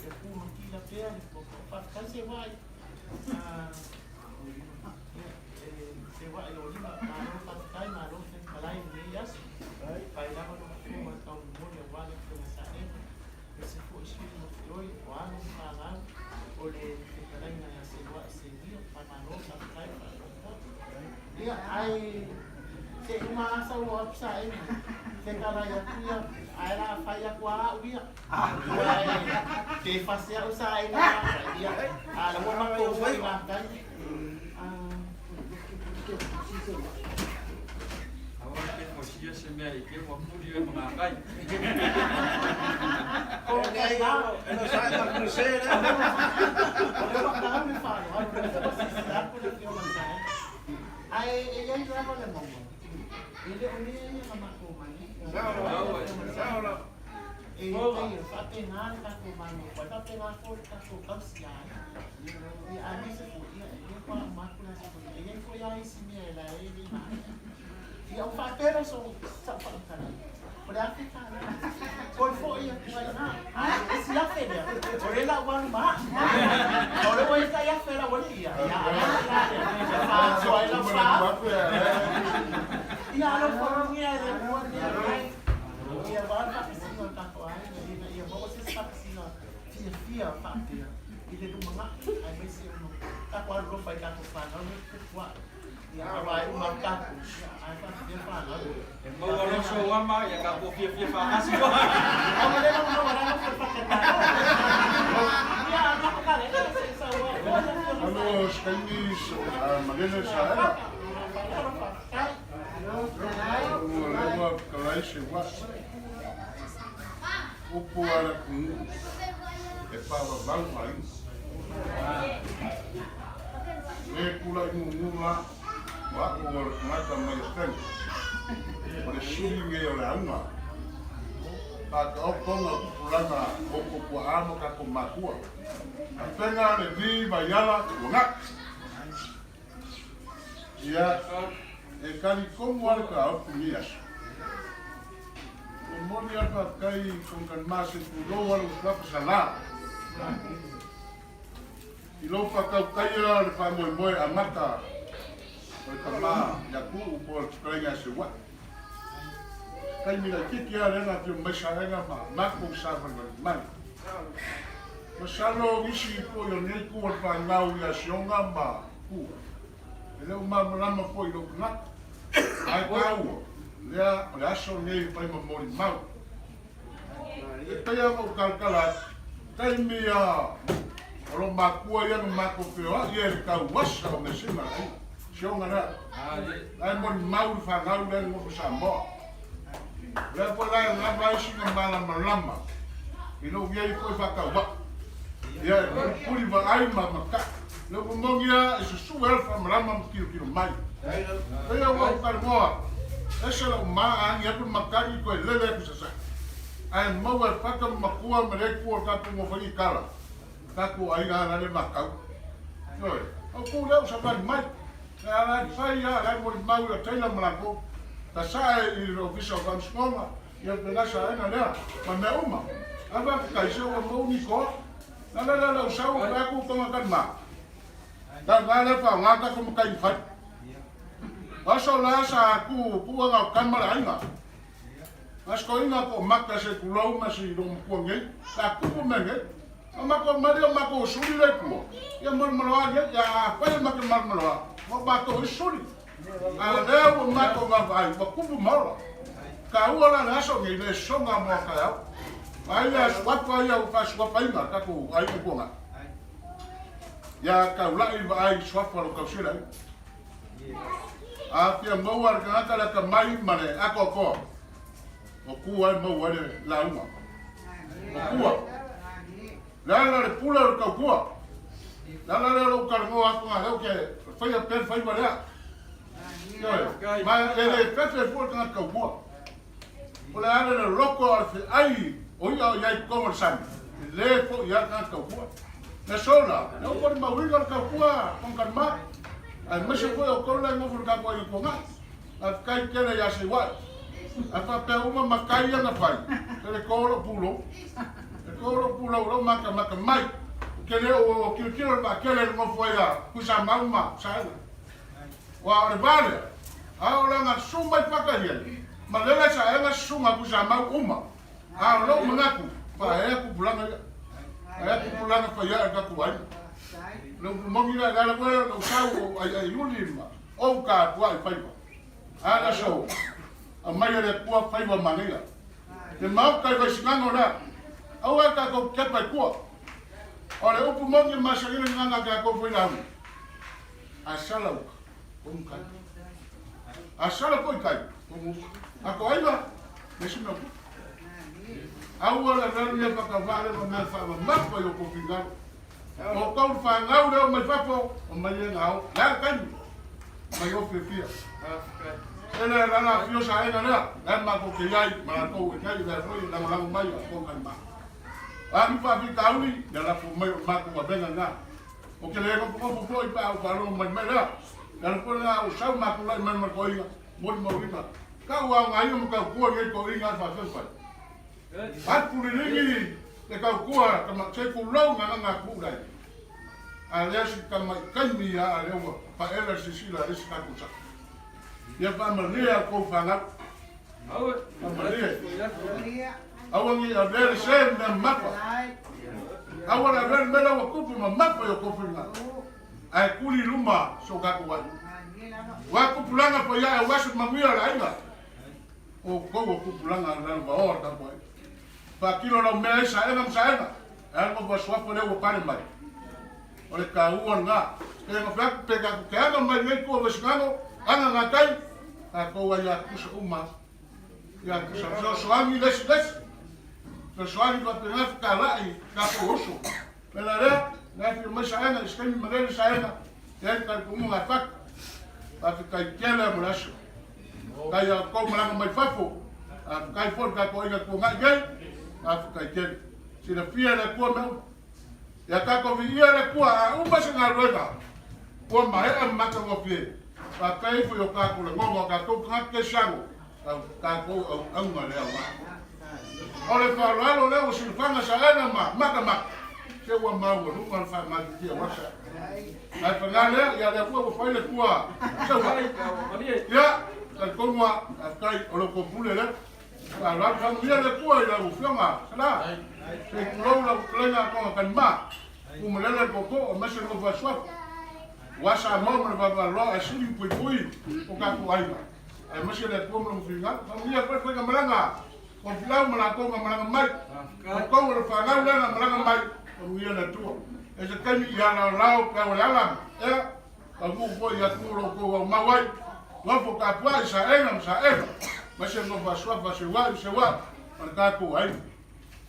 Ia pu ma kila pea le popo. Faafetai se wai. Ia, se wai o lima. Malo faafetai, malo fetalai i lenei aso. Fai lava lo fua ma tau momoli aua le afioga sa Eva. E se foi sui mo te oi, o alo ma fanau, o le fetalaiga ia Seua'i Senia. Faamalo, faafetai, faatoatoa. Ia, ae se i uma lava sau atu sa Eva, fetalai atu ia, ae la fai atu lava au ia. Ae pe fase au sa Eva, ia, a la ua matou foi faafetai. Aua te fosia se mea i te ua puli oe ma ngā kai. Ae e i ai lava le mauga, e le o mea ia na matou mai ai. E pei e faapena le tatou manofo ai, faapena foi le tatou tausi ai. Ia aemaise foi, ia e le pa uma atu le aso foi. E i ai foi lava isi mea e la e le i maea. Ia ua faapea lea o sau faamatalaga, o le $1000 toe foi atu ai i ina. A o le isi $1,000 lea, o lea la ua alu ma au. O lea ua i ai tai $1,000 a lau alii ia, ia a le la lea, e faasoa ai lau $4,000. Ia a lau faamanuia e le Atua lenei agai. Ia aua le faakasina o le tatou aiga ina ia maua se isi faakasina fiafia faapea i le lumanai aemaise o tatou alolofa i tatou fanau nei tupu ae. Ia aua e uma atu tatou, ia ae faafefea fanau. E maua loa sou ama, ia tatou fiafia faatasi loa. Aua le lau maua la nofo i Fakatalo. Ia tatou kalena se i sau ai loa le afioga Alo se taimi malele sa ela. Ua leva fetalai se uaʻi. Upu a le atunuu e faavavau aiga. Le tulai mumu la o a'u o le tagata mai Afega, o le suli nei o le auga. Faataotoga o tupulaga o outou tuaa ma tatou matua. Afega, Levi, Vaiala, Tuanai. Ia, e talitonu lava le taofi i lenei aso. E momoli lava le faafetai i Konganma se tulou lava lou suafa Sala i lou faatautaia o le faamoemoe amata o le tama ia Tu'u po o le fetalaiga ia Seua'i. Taimi laitiiti lava lea na afio mai Salega ma matou savalivali mai. Masalo nisi foi o lenei itu o le fanau ia Sioga ma Tu'u E le o malamalama foi i lou tagata, ae taua, lea o le aso lenei e fai ma molimau. E pei lava ona ou talatala atu, taimi a o lou matua ia na matou feoai ai i le tauasa o measina a le aiga, sioga lea. La e molimau le fanau lea i le nofo Samoa. O lea foi la e lava ai sina malamalama i lou i ai foi faatauvaa. Ia e pulipuli vaai ma mata'i. Le upu moni lava e susue ai le faamalama ma tilotilo mai. Pei ua ou talanoa atu, ese lau ma a agi atu le matagi toe lele atu sasae. Ae maua e fata ma matua ma le itu o le tatou nofoia i tala, tatou aiga a la le vatau. Ioe, au tu lea ua savali mai. Ae la e fai lava, la e molimau ia Taylor ma latou. Sasae i le Ofisa o Faamasinoga, ia pe la saena lea, ma mea uma. Ae faafetai se ua mou ni toa. La la la lau sau fai atu tonga tali ma. La la le faoga tatou matai mafai. O aso la sa tu tu anga o tama le aiga. Aso ina ko mata se tulou ma si lo matua nei. Sa tupu me nei. O matou mali o matou suli le tua. Ia malomaloa nei, ia afai ma te malomaloa. O matou i suli. A lea ua matou vaavaai, ua tupu ma ola. Taua la le aso nei, le soga mo taeao. Ai a suafa ia ua faasuafaina tatou aiga tuanai. Ia taulai vaai suafa lo tausila ai. A fia maua le tagata le atamai ma le atoatoa, o ku ai maua ai le lauga. O kua. Le ala le pule o le tautua. Le ala lea o lou talanoa atu ngā leo ke whaia pea le whaiva lea. Ioe. Ma e le fefe fua le tagata tautua. O le ala le loko a le feai o ia o iai totonu o le sami, e le fo'i a le tagata tautua. Le sola, le upu o le mauiga o le tautua konganma, aemaise foi o outou la e nofo i le tatou aiga tuanai. Faafetai tele ia Seiua'i. A faapea uma matai ia na fai, e le to lou pulou. Ko lou pulou lou makamaka mai. Ke le o tilotilo le vaatele le nofo ai a Tuisamau ma Saega. Ua o le va lea, a o lana susu mai faka i ai, ma lela Saega susuga Tuisamau uma. A o lou manatu, faaea tupulaga ia. Aea tupulaga fai ae o tatou aiga. Le upu moni la, le ala foi lea o lou sau o aiaiuli ma ou tapuai faiva. A le aso, aumai e le Atua faiva manaia. Le Maota i Vaisigano lea, aua e tatou tepa i tua. O le upu moni e masani le gagana a tatou failauga, a sala uka, komu kai. A sala foi kai, komu uka. A ko aiga, le si mea uka. Aua le avea mea whakawale ma mea whakamapa i o kou fingalo. O kou whanau leo mai fafo, o mai e ngā o. Lea le taimi, mai o fiafia. E le lala fio sa ena lea, lea mākou ke iai, ma latou e nei, lea foi lagolago mai a kou ngai mā. A ni faafitauli, ia lafo mai o le matou avega lena. Ou te le nofonofo foi pe a ou faalogo mai mai lea. Le ala foi lena ua sau ma tulai mai ma le toeaina, molimauina. Tau aogaina ma tautua lenei toeaina e faafetai fai. Atu liligi le tautua tama se tulou gagaga atu lai. A lea si tamai taimi ia a lea ua paela le sisila a le isi tatou sa. Ia faamalie a outou fanau. Faamalie. Aua ne i avea le se mea mamafa. Aua le avea le mea la ua tupu mamafa i o outou finagalo. Ae tuli i luma so tatou aiga. Ua tupulaga foi ae aua se manuia o le aiga. O outou o tupulaga a lalo vaoa o le tatou aiga. Faatino lau mea ai saega ma saega. Ae alu ma suafa lea ua pale mai. O le taua lena. Pe na fai atu pe tatou te aga mai nei tua Vaisigano, aga gatai, tatou ai ia tutusa uma. Ia tutusa. Fesoasoani le isi le isi. Fesoasoani faapena fetalai tatou uso. Le la lea, na afio mai saega i se taimi malele saega, e ai talitonuga a fatu. Faafetai tele mo le aso. Faafetai ia outou malaga mai fafo. Faafetai foi le tatou aiga tuanai nei. Faafetai tele. Silafia e le Atua mea uma. Ia tatou viia le Atua a uma se galuega ua maea ma matagofie. Faafetai ifo i o tatou lagona o tatou tagata kerisiano, tatou auauna le aoga. O le faaaloalo lea ua silafaga saena ma matamata, se ua maualuga le faamatitia o asa. Ae paga lea, ia lea foi ua fai le tua saua'i. Ia, talitonu lava, faafetai o lo outou pule lea. Faaaloalo, faamanuia le Atua i lau Afioga Sala. Se i tulou lau fetalaiga Tonga Kalima, Pumalele le tootoo aemaise le nofo asuafu. Aua Samoa ma le vaavaalua ae sili puipui o tatou aiga, aemaise le Atua ma lona finagalo. Faamanuia foi le faigamalaga o Filau ma latou na malaga mai. Outou o le fanau lea na malaga mai, faamanuia le Atua. E se taimi ia laolao pe au le ala, ea, taunuu foi i atunuu o lo outou aumau ai. Nofo tapuai, saega ma saega, aemaise le nofo asuafu a Seuai ma Seuai ma le tatou aiga.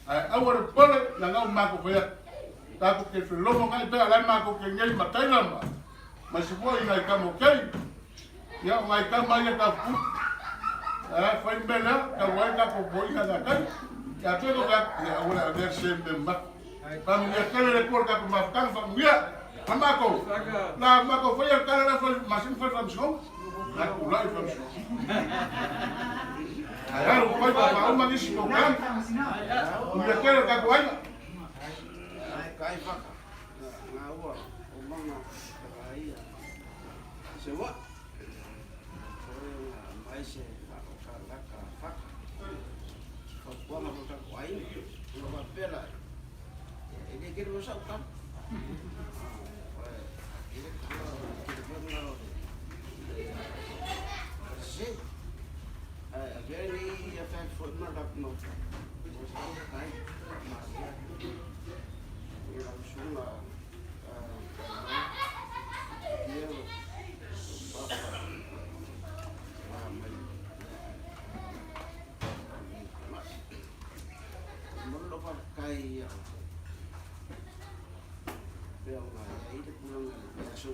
Ae aua le popole, leaga ua matou fai atu. Tatou te felogonai pea, o la e matou te nei ma Taylor ma ma isi foi nai tama o Kei. Ia, o nai tama ia tafutu. Ae fai le mea lea, tau ai tatou poina ia tai. Ia te ko ka, ia aua le avea se mea mamafa. Faamanuia tele le Atua i le tatou mafutaga, faamanuia. A matou, la matou faia le tala lea fai masini fai le faamasinoga. La tulai le faamasinoga. Ae alu fai faauma nisi polokalame. Manuia tele le tatou aiga. Kai whaka, ngā ua o manga whakaia. Se wa, koe ngā mai se whaoka laka whaka. Whakuanga mo taku aina, ua whapela, e le kere mo sau tama. Oe, kere kanga, kere whanga o le se. Ai, a vea ni a whai fo ma lak mo. Mo sa kai, ma ia. I lau susuga Piero Papa la mai momoli lou faafetai ia outou pei ona i ai le tulaga i le aso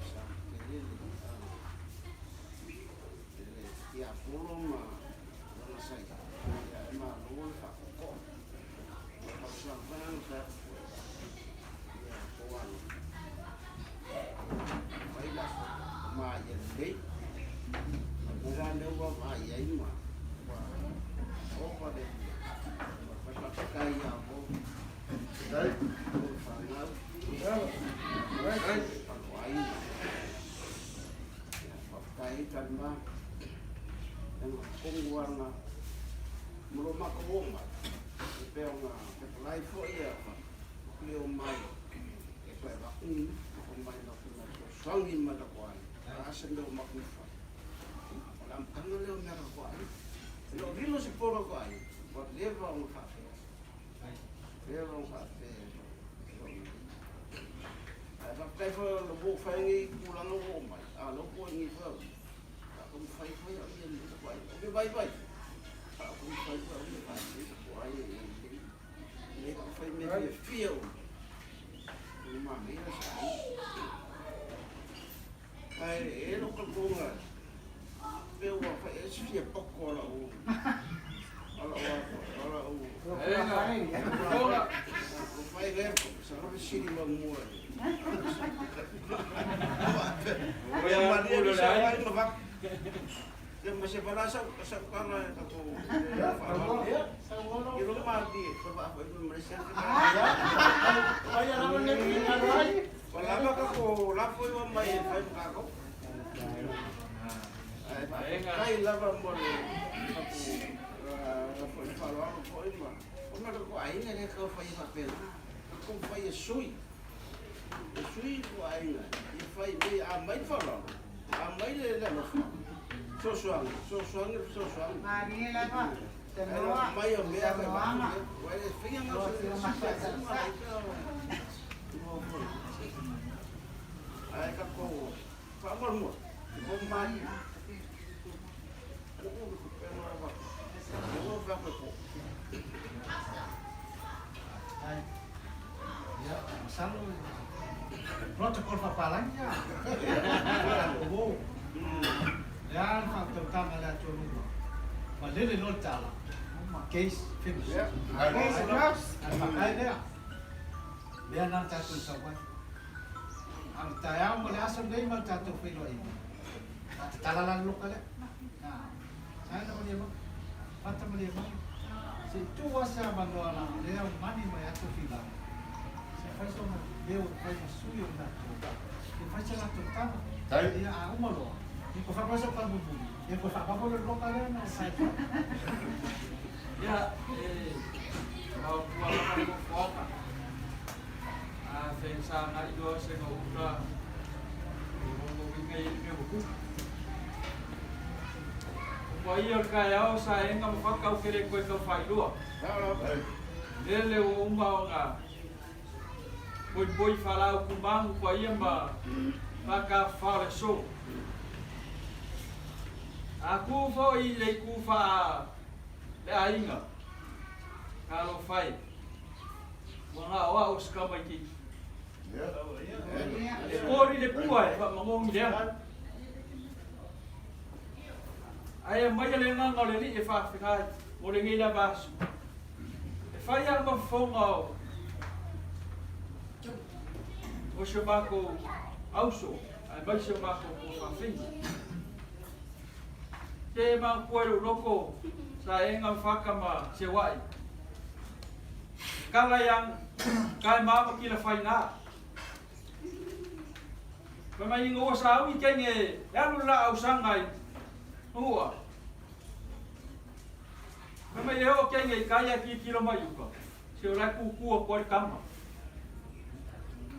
sa tele le tiapolo ma lana saia e malo le faaokoa. Ai foi ia le o mai e koe va un o mai no ku na soangi ma la koai. A se me o makufa. O la mtanga le o mea ka koai. Lo rilo se poro koai. Ua leva ona faafea. Leva ona faafea. Ae faafetai foi o le ua fai nei tulaga ua oo mai, a o lea ua nei foi au. A o fai foi au ia nei ko ai. O ke vai vai. A o fai foi au ia nei ko ai nei. Nei ko fai me fia fia o. O ma nei la sa. Ai e lo ka konga. Pe ua fai e fia poko la o. Ala o ala o. O fai le sa ro siri ma mua. Ia malia ni sa vai ma vak. Ia ma se pala sa sa kala e ka ko. Ia lo ma di sa va foi ma Malaysia. Ai ala le ni ai. Wala ba ka ko la foi wa mai fai ka ko. Ai kai lava mo le ka ko la foi fa lo foi ma. O ma ko ai ne ka fai fa pena. Ka ko fai e sui. E sui ko ai i fai me a mai fa lo. A mai le le lo fa. So so so so so so. Maria lava. Te noa. Mai o mea Te noanga. Ua e whia ngā se se Ai ka ko whaamormor. Ko mai. Ko o ko pena rawa. Ko o wha ko. Ai. Ia, masalo protocol faapalagi ia. O. Le a le faatautaga a le atunuu malele loa le tala. Case finished. Case closed. Ae faakae lea. Lea na le tatou sau ai. A o le taeao ma le aso lenei ma le tatou feiloaiga. A tatala la le loka lea. Saena malie mai. Fata malie mai. Se i tuu lava se avanoa leaga o lea ua mani mai atu filau. Se i fai sona leo e fai ma sui o le latou. Se i fai se latou tala. Ia a uma loa, ia toe fai mai sau tala mulimuli, ia toe faapapa loa le loka lea na fai. Ia, e maotua lava le nofoaga. A fesagai loa se gauta o lona uiga i le mea ua tupu. O paia o le taeao sa ega ma faka ou te le toe tau faailoa. Lele ua uma ona poipoi faalau tumagu paia ma faatafafa o le aso. A tu foi i le itu faa le aiga, talofa e, ua na o au o se tamaitiiti. E kori le pua e faamagogi le aga. Ae aumaia le agaga o le Alii e faafetai mo lenei lava aso. E fai lava ma fofoga o o si o matou auso aemaise o matou tuafafine. Te manatua i lou loto sa ega ma faka ma seuaʻi. Kala yang kae mama kila fainā. Fai mai ina ua sauni kenge e alu le laau sanga i ua. Fai mai e oo kenge i kai a tilotilo mai uka, se o lae kukua koa le kama.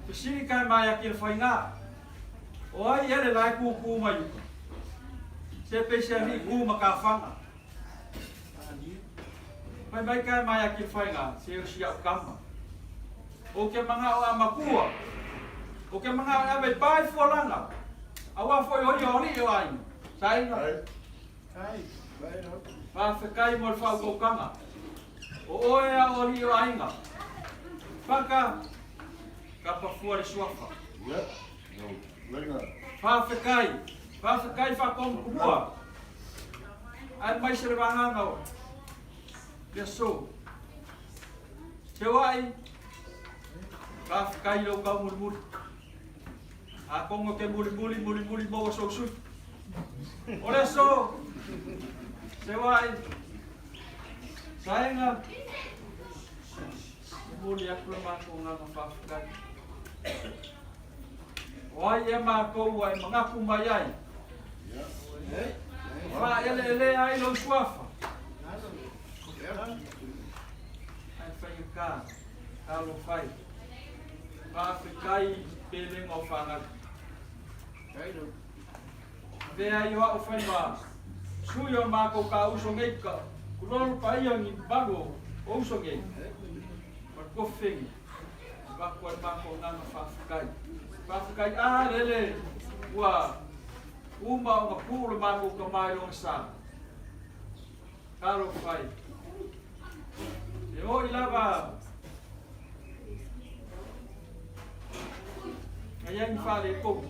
Fesili kae mai a kila fainā, o ai ea le lae kuku mai uka? Se pei se alii ku ma ka fanga. Fai mai kae mai a kila fainā, se o si au kama. O ke manao a makua, o ke manao e ave i pae fualaga, aua foi o ia o alii o aiga. Saina. Faafetai mo le faautaukaga. O oe a o alii o aiga. Paka, kapa fua le suafa. Faafetai, faafetai faatonukumua. Aemaise le vagaga o le aso. Seuaʻi, faafetai i lou tau mulimuli. Atonu e te mulimuli, mulimuli maua sou sui. O le aso, Seuaʻi, Saega, momoli atu le matou agaga faafetai. O ai ea matou ua e manatu mai ai? E faaeleelea ai lou suafa. Ae faigata. Talofa e. Faafetai i pelega o fanau. Avea ai o a'u fai ma sui o le makou ka uso nei ka kulolo paia ni malu o uso nei ma le kofegi avatu ai le makou agaga faafetai. Faafetai a lele ua uma ona puu le makou tama i lona sa. Talofa e. E o'i lava na iai ni faaletonu,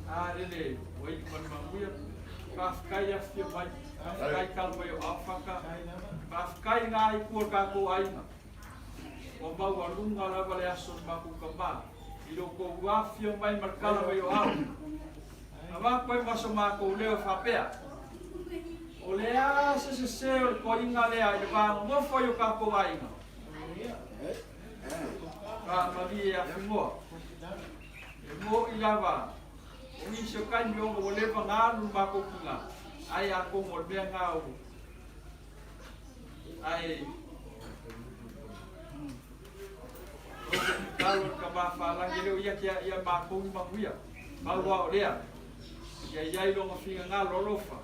a lele ua iu ma le manuia. Faafetai afifio mai, faafetai talo mai o aofaka, faafetai ngā itu o le tatou aiga. Ua maualuga lava le aso o le matou tamā i lo outou afifio mai ma le tala mai o ao. Avatu ai ma so matou leo e faapea, O le a se sesē o le toaiga lea i le va nonofo ai o tatou aiga? Faamalie afimoa. E mo'i lava o nisi o taimi ona ua leva ona alu le matou tina, ai atonu o le mea na o ae ou te tatalo i le tama falagi e le o ia ke ia matou ni manuia. Pau lava o lea, ia i ai lona finagalo alofa,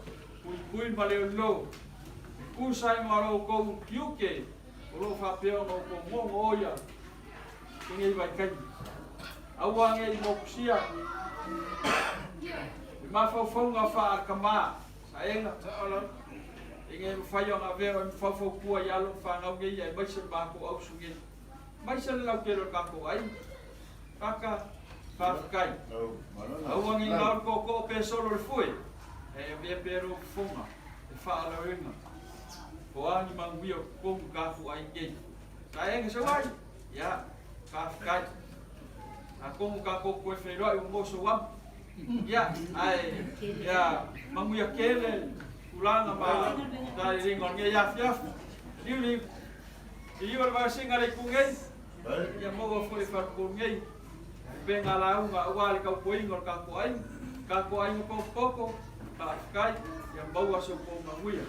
puipui ma leoleo, e tusa ai ma lo outou tiute o lo o faapea ona outou gogo o ia i lenei vaitaimi. Aua ne i mokusia i mafaufauga faa-tama saega, e ne i mafai ona avea oe ma faufautua i alo ma fanau nei aemaise le matou ausu nei, aemaise le lautele o le tatou aiga. Kaka, faafetai. Aua ne i gao le tootoo pe solo le fue, ae avea pea lou fofoga e faalauina o a ni manuia o totonu tatou aiga nei. Saega sauai, ia, faafetai. Atonu tatou toe feiloai ua maua sou amu. Ia, ae ia manuia tele tulaga ma taililiga o lenei afiafi. Liu liu. Liliu o le vaesega le itu nei, ia maua foi e faletolu nei upega lauga aua le tautuaina o le tatou aiga. Tatou aiga potopoto, faafetai, ia maua so outou manuia.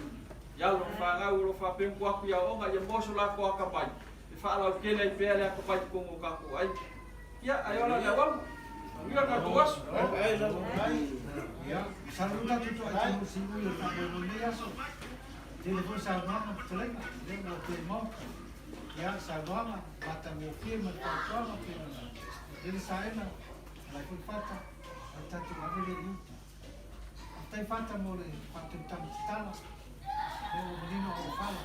I alo ma fanau o lo o faapea ona tuu atu i aoaoga ia maua so latou atamai e faalautele ai pea le atamai i totonu o tatou aiga. Ia, ae ola le auauna. Manuia le tatou aso. Ia, masalo ua tatou toai tonu siui o le faamoemoe i lenei aso. Tele foi saunoaga ma fetalaiga, lea ua toe Maota. Ia, saunoaga matagofie ma le fautuaga pei ona lele saena, alai foi Fata, o le tatou ave lea i uta. Faafetai Fata mo le faatolotala tatala, lea ua manino auofala,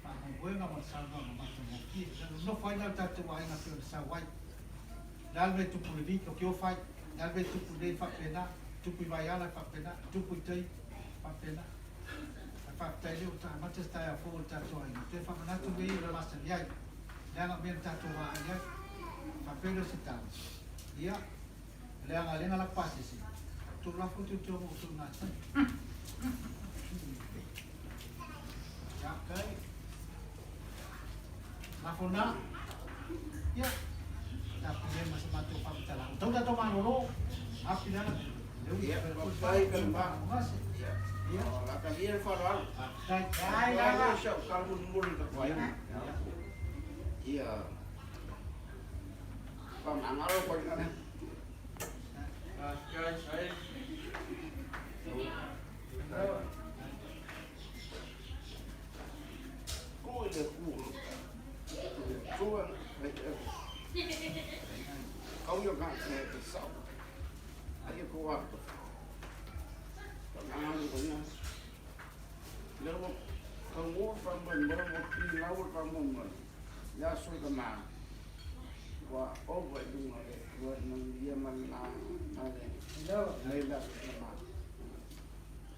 faamoemoega ma le saunoaga matagofie. Na nonofo ai la le tatou aiga pei ona sau ai. Le a le mea e tupu i le vito, ke ofai, le a le mea e tupu i nei faapena, tupu i Vaiala e faapena, tupu i tai faapena. Ae faafetai lea ua ta amata se taeao fou o le tatou aiga. Toe faamanatu mea ia ua masani ai, leaga o mea na tatou vaai ai. Faapea lea o se tala, ia, leaga lea na laku pasese, tou lafo teuteu ma outou gatai. Ia, lafo na, ia, tatou le ma se matou faamatalaga. Tau tatou malolo, api lana, leu Ia, papai ka le ma. Ia, la ka lia le faaaloalo. Faafetai. Ai si au tala mulimuli i le tapuaiga. Ia, faamagalo koina lea. Faafetai, sae. Ku i le ku. Tua, kau ia ka te sao. Ai ko wa. Faamagalo koina. Le ua kau fa mo mo mo pi lau fa mo mo. Ya so ka ma. Ua over i lunga le ua nang ia ma na na le. Le la ka ma.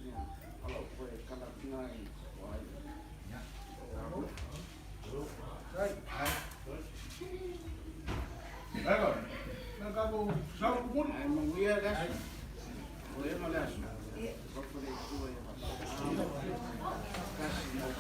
Ya, ala ko e kala ngai wa ai. Na tatou sau kumuli. Ai manuia le aso. O e ma le aso. Ropo le tua ia Kasi mo.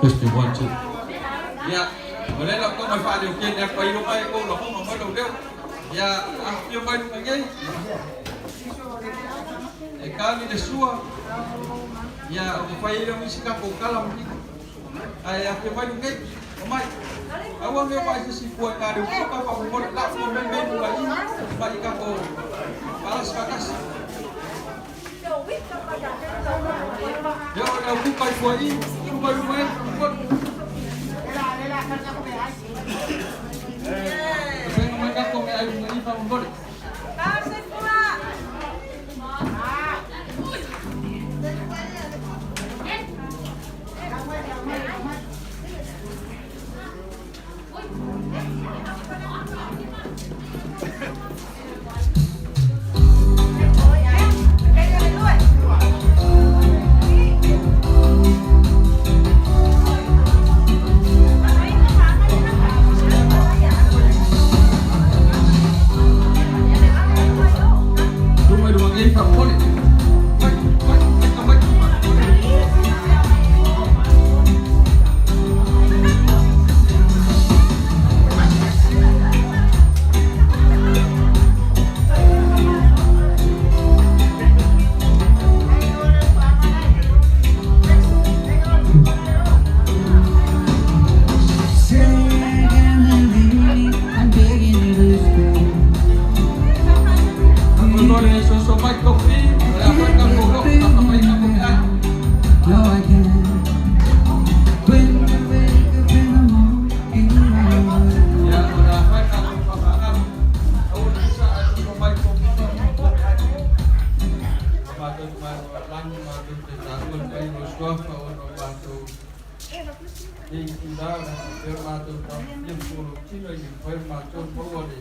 Testing 1 2. Ya, boleh lah kau mai fa'ali ukian ya kau ilu mai kau loh mau mau leu. Ya, ah pio mai lu ngai. E kali le sua. Ya, o fai ile musika ko kala mo. Ai ah pio mai lu ngai. O mai. Awa me mai se si kua ka de ko pa mo la mo me me mo ai. Mai ka ko. Balas bakas. Yo la ku kai kua i, ku mai lu mai. Nei itulā o le a faapea ona matou taofia ma tolotino ina ia mafai ona matou maua le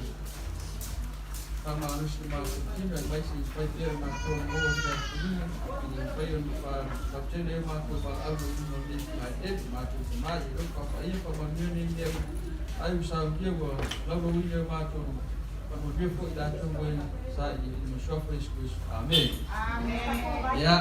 faamalosi o matou tino aemaise ia fai pea e matou ona maua se filifiliga ina ia mafai ona faalautele ai o matou valaau i luma o lenei vaitaimi. Matou Tama i lou faapaia faamanuia nei mea uma ai ua saunia ua laulauina e o matou faamanuia foi i latou ua sailiili ma suafa Iesu Keriso. Amene. Ia.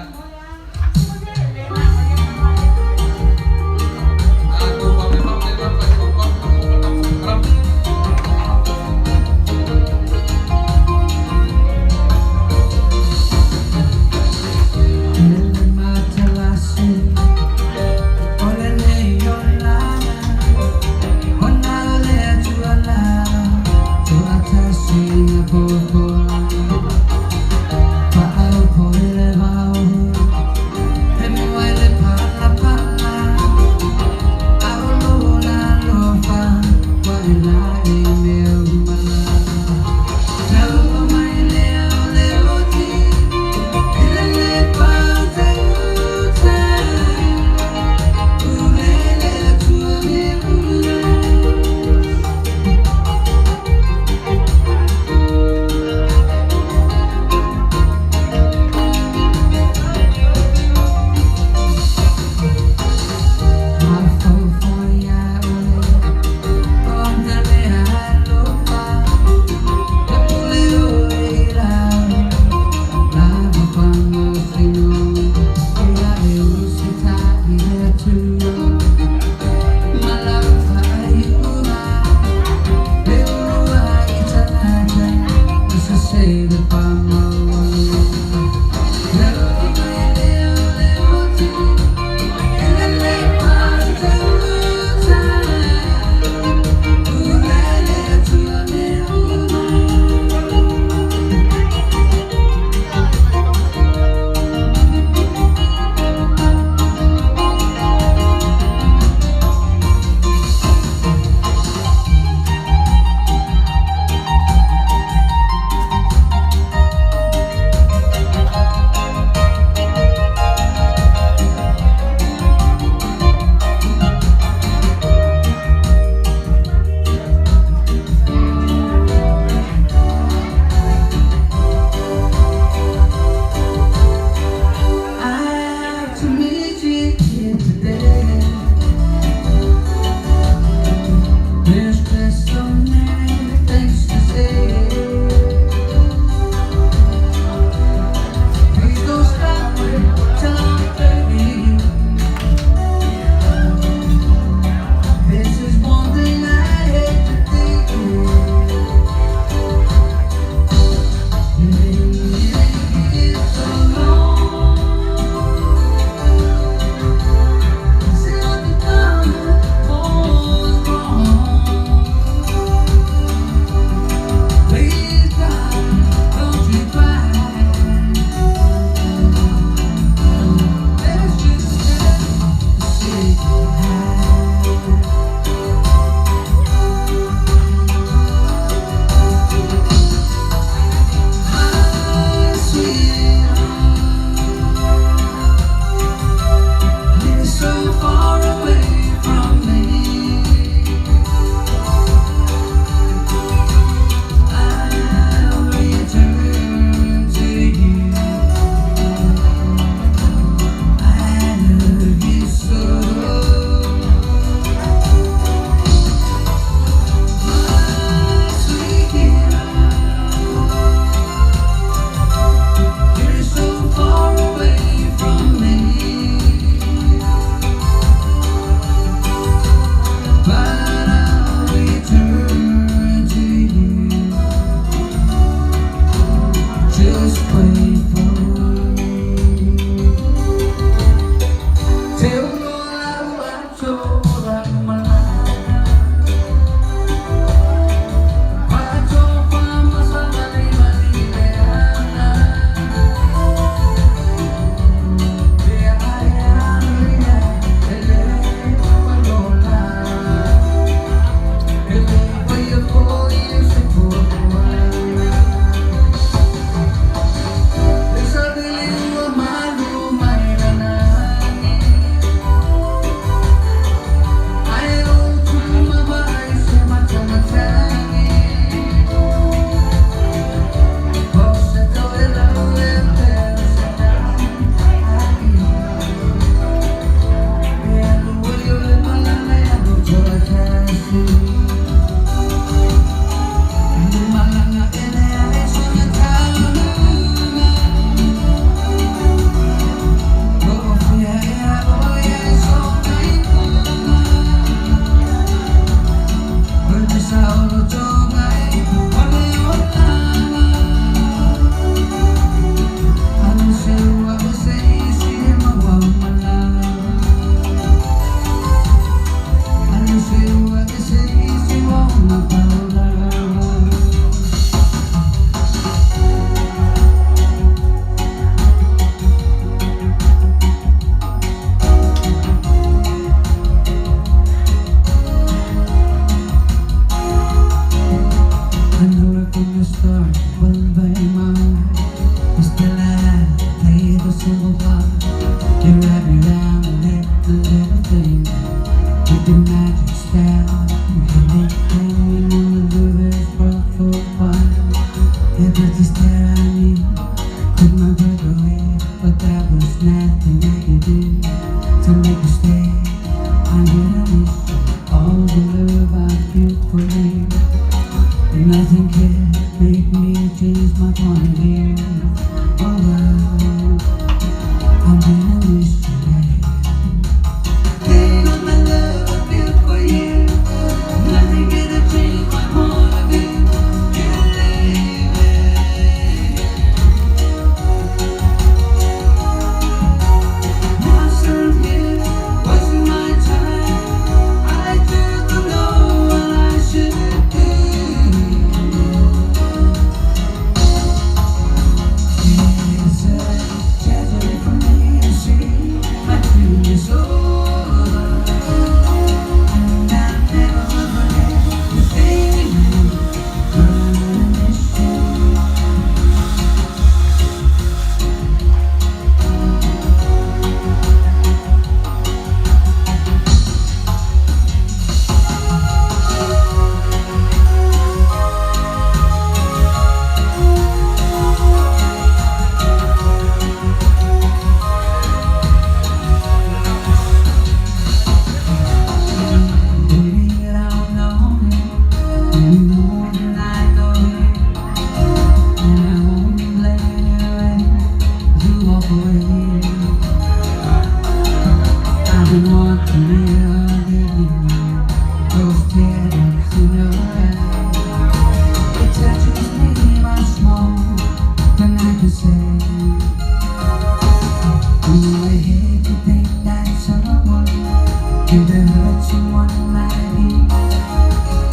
You've been hurting one night.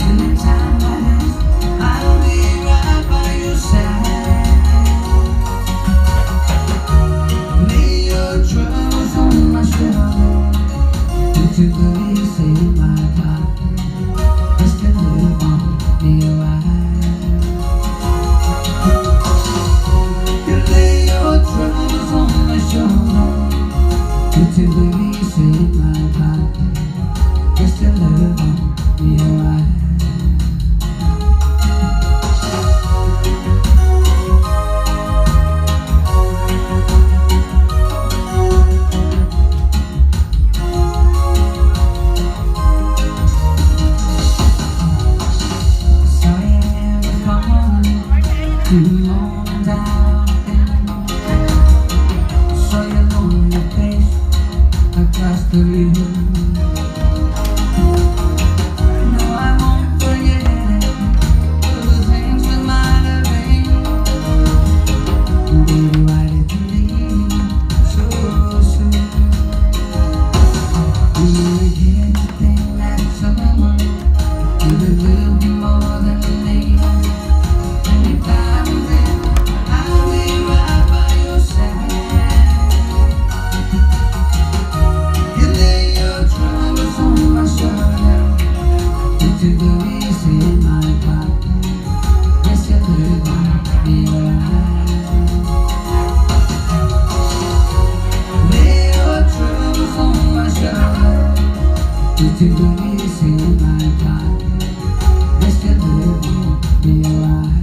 And in time like this, I'll be right by your side. Lay your troubles on my shoulder. Put your goodies in my pocket. Just a little on be alright. You lay your troubles on my shoulder. Put your goodies in my pocket. Just a little on be alright. Sorry I never called you long down. Saw your lonely face across the room. No, I won't forget it. All the things we might have been. Baby, why did you leave so soon? You were here to think that someone could have loved you more than me. And if I was there, I'd be right by your side. You lay your troubles on my shoulder. Put your goodies in my pocket. Yes, your little gonna be alright. Lay your troubles on my shoulder. Put your goodies in my pocket. Yes, your little gonna be alright.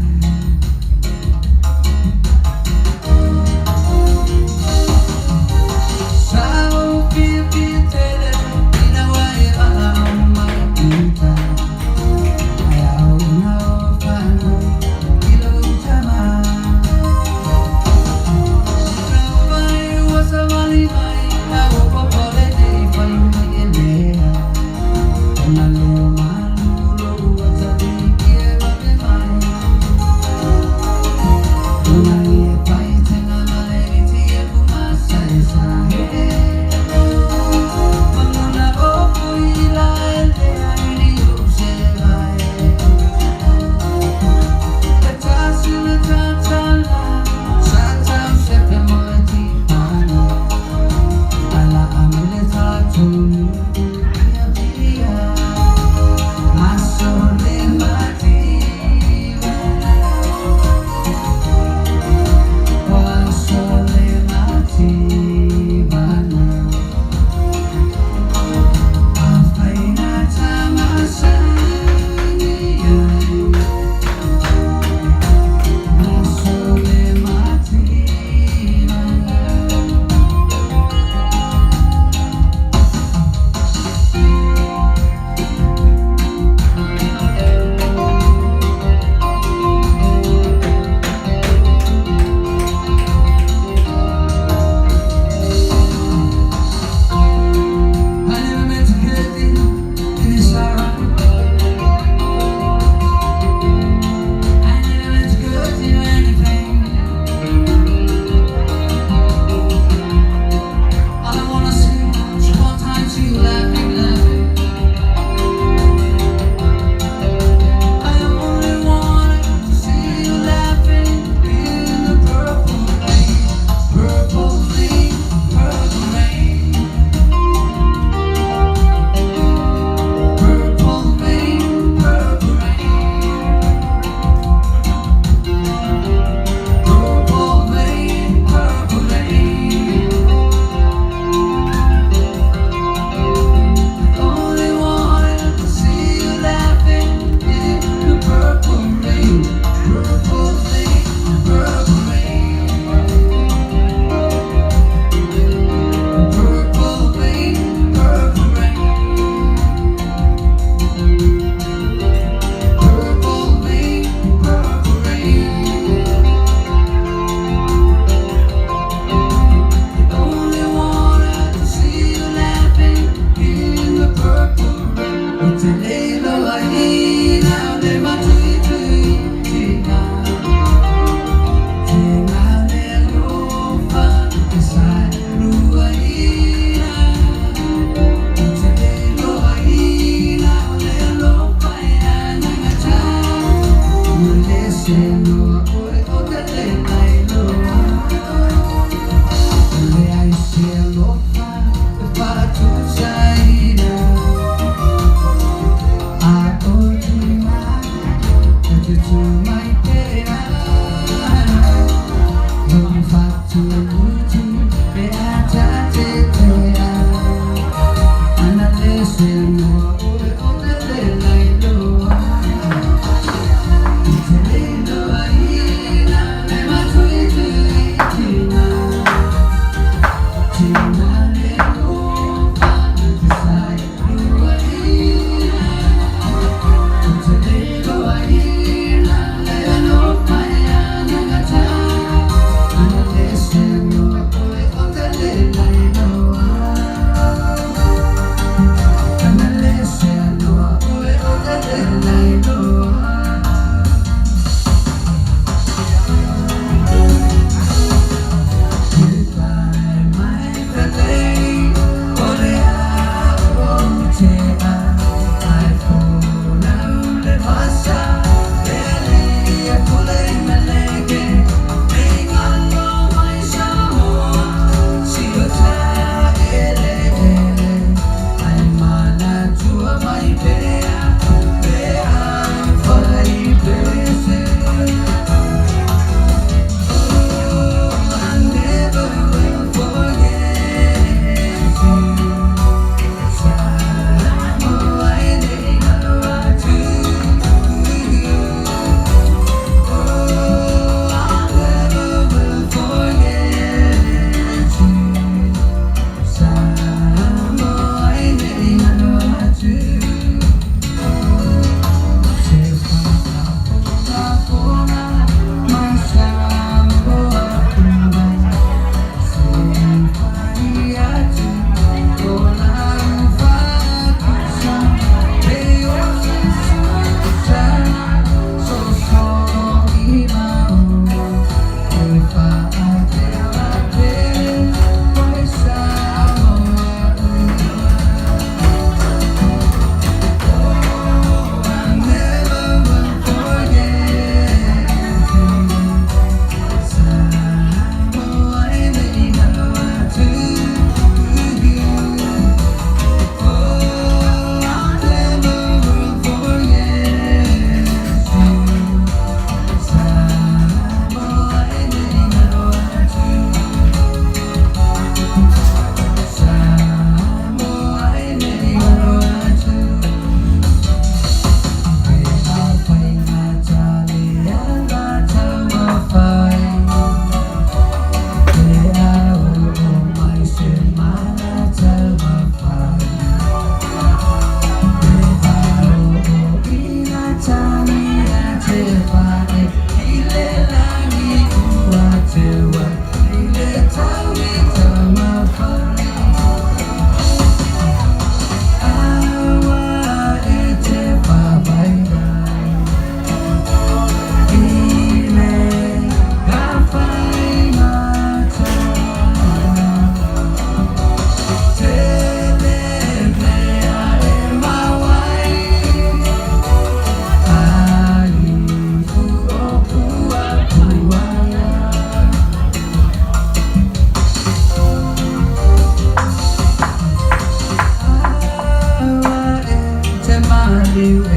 Liu e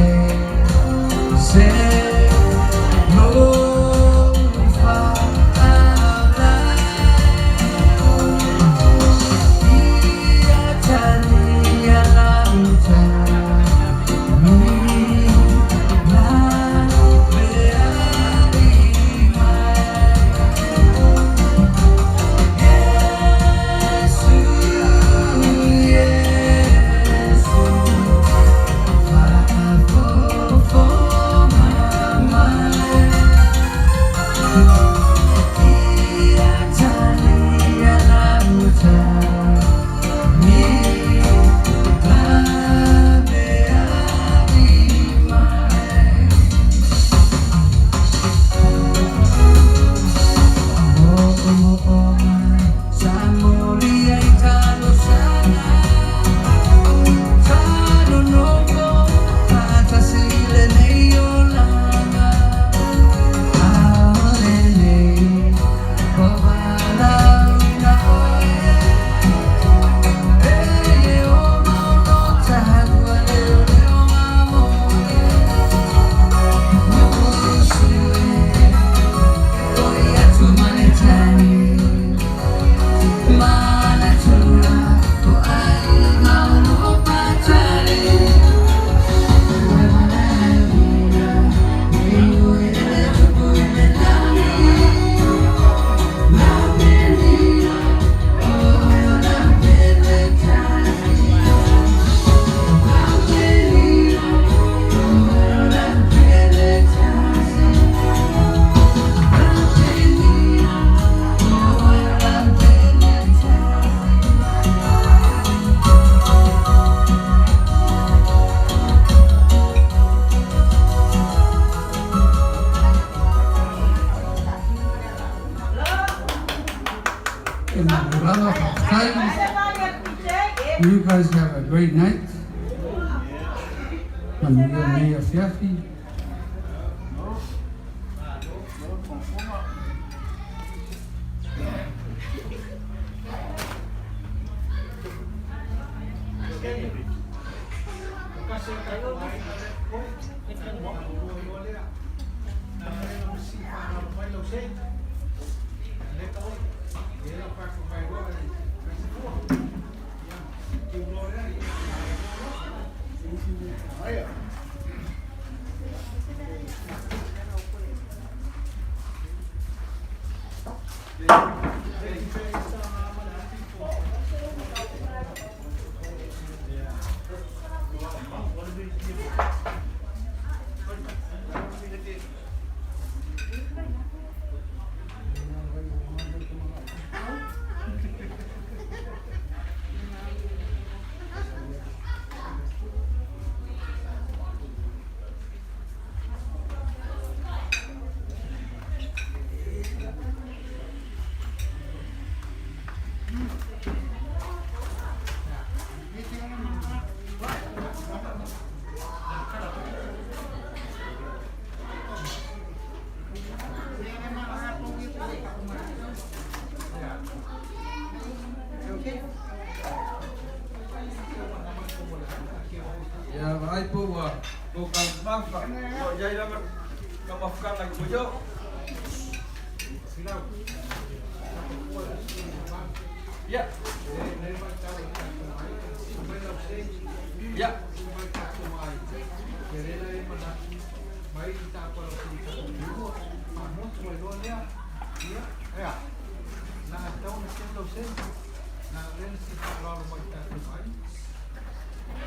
se lo fa Ia lauta mi la pe Iesu, Iesu, fa'afofo mai. Ia talia lauta mi laveai mai. Mo'omo'oga sa moli ai talosaga Tanonofo fa'atasi lenei olaga A'ole nei o valaauina oe E Ieova o lo taua leoleo mamoe Musu e oi atu ma le tagi Manatua o aiga o lo patali You guys have a great night. Manuia nei afiafi. Ia vaai po ua tou taumamafa, ua i ai lava ka mafukaga i moio. Ia.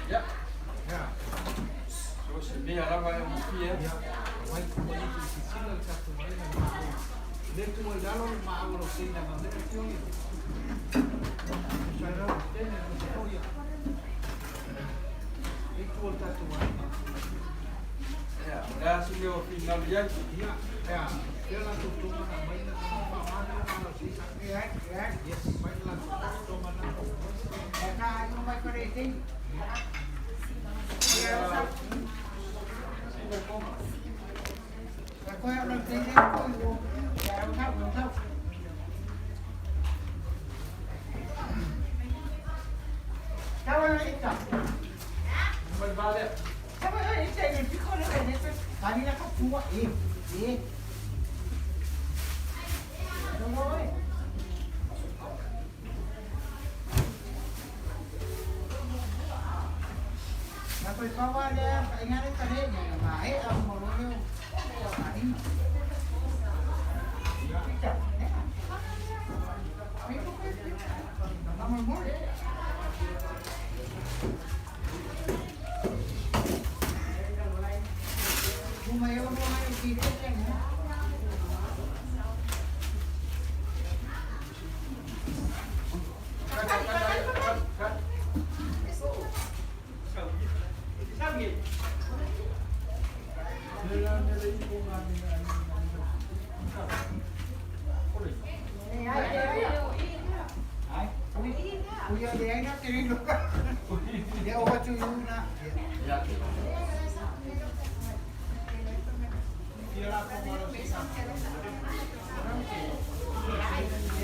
Ia. Ia. So se mea lava e mofia. Ia, o le a se mea ua finagalo i ai? Mai va lea. Kani na katua e. E. Ano e? Na koe pawa lea, ka ingare ka le, nga mae a mo lo leo. Ai. Pita. Mama mo. Uma eu não mai ki re te na. Ai. Kuya de ai na te ri lo. Ya o tu na. Ya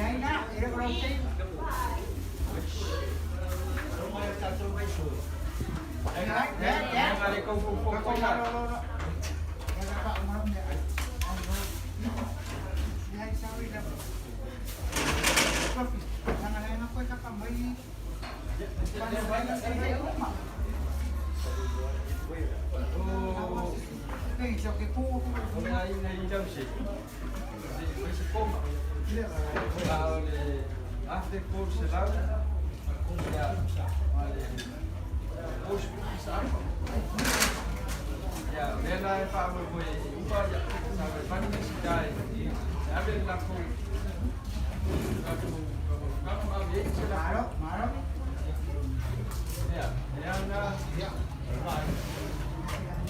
ai na, era para você. O le aiga i tausi i se koma. A o le 1300 ia ma le 30 sa apa. Ia o lea la e faamoemoe i upa ia sa fani ma sita e ave le lakou tatou kamu ave ai se lakou. Ia e ana ia.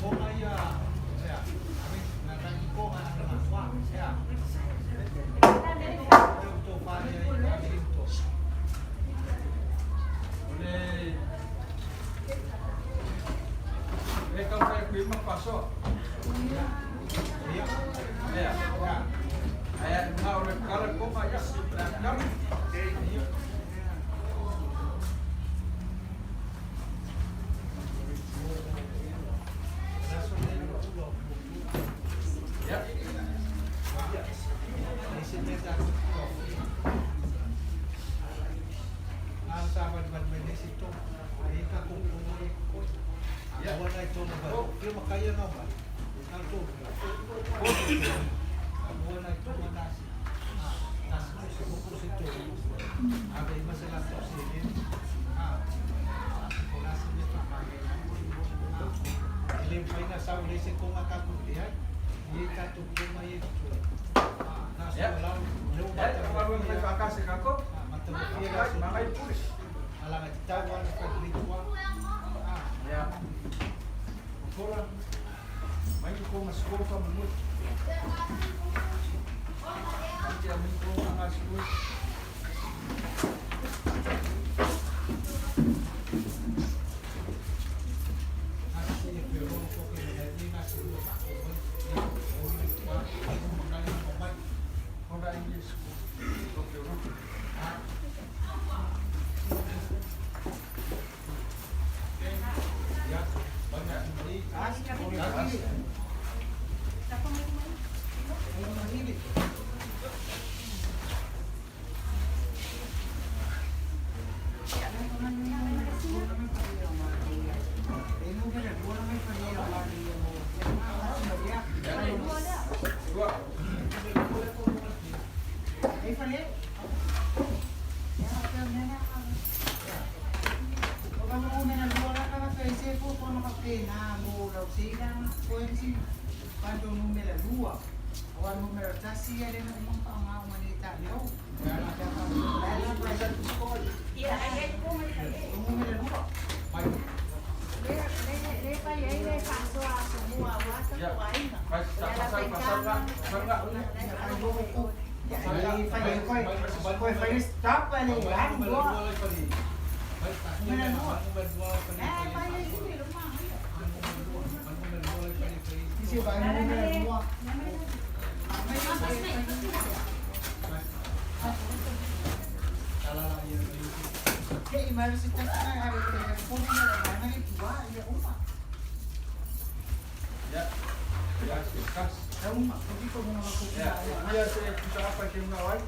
O le e taufai atu ai ma faasoa ia ae na o le kala koma ia kala. Ia. Ia. Ia, o alu e faakasi kākou. Magai pule. Ia. Kola. Mai ko ma skol fa mo. Ia mai ko ma skol. Ora English school. Okay, ro. Dua. Ia. Fai pasal pasal la. Pasal la. Ia. Ya, ia se pusa apa ke mga wai.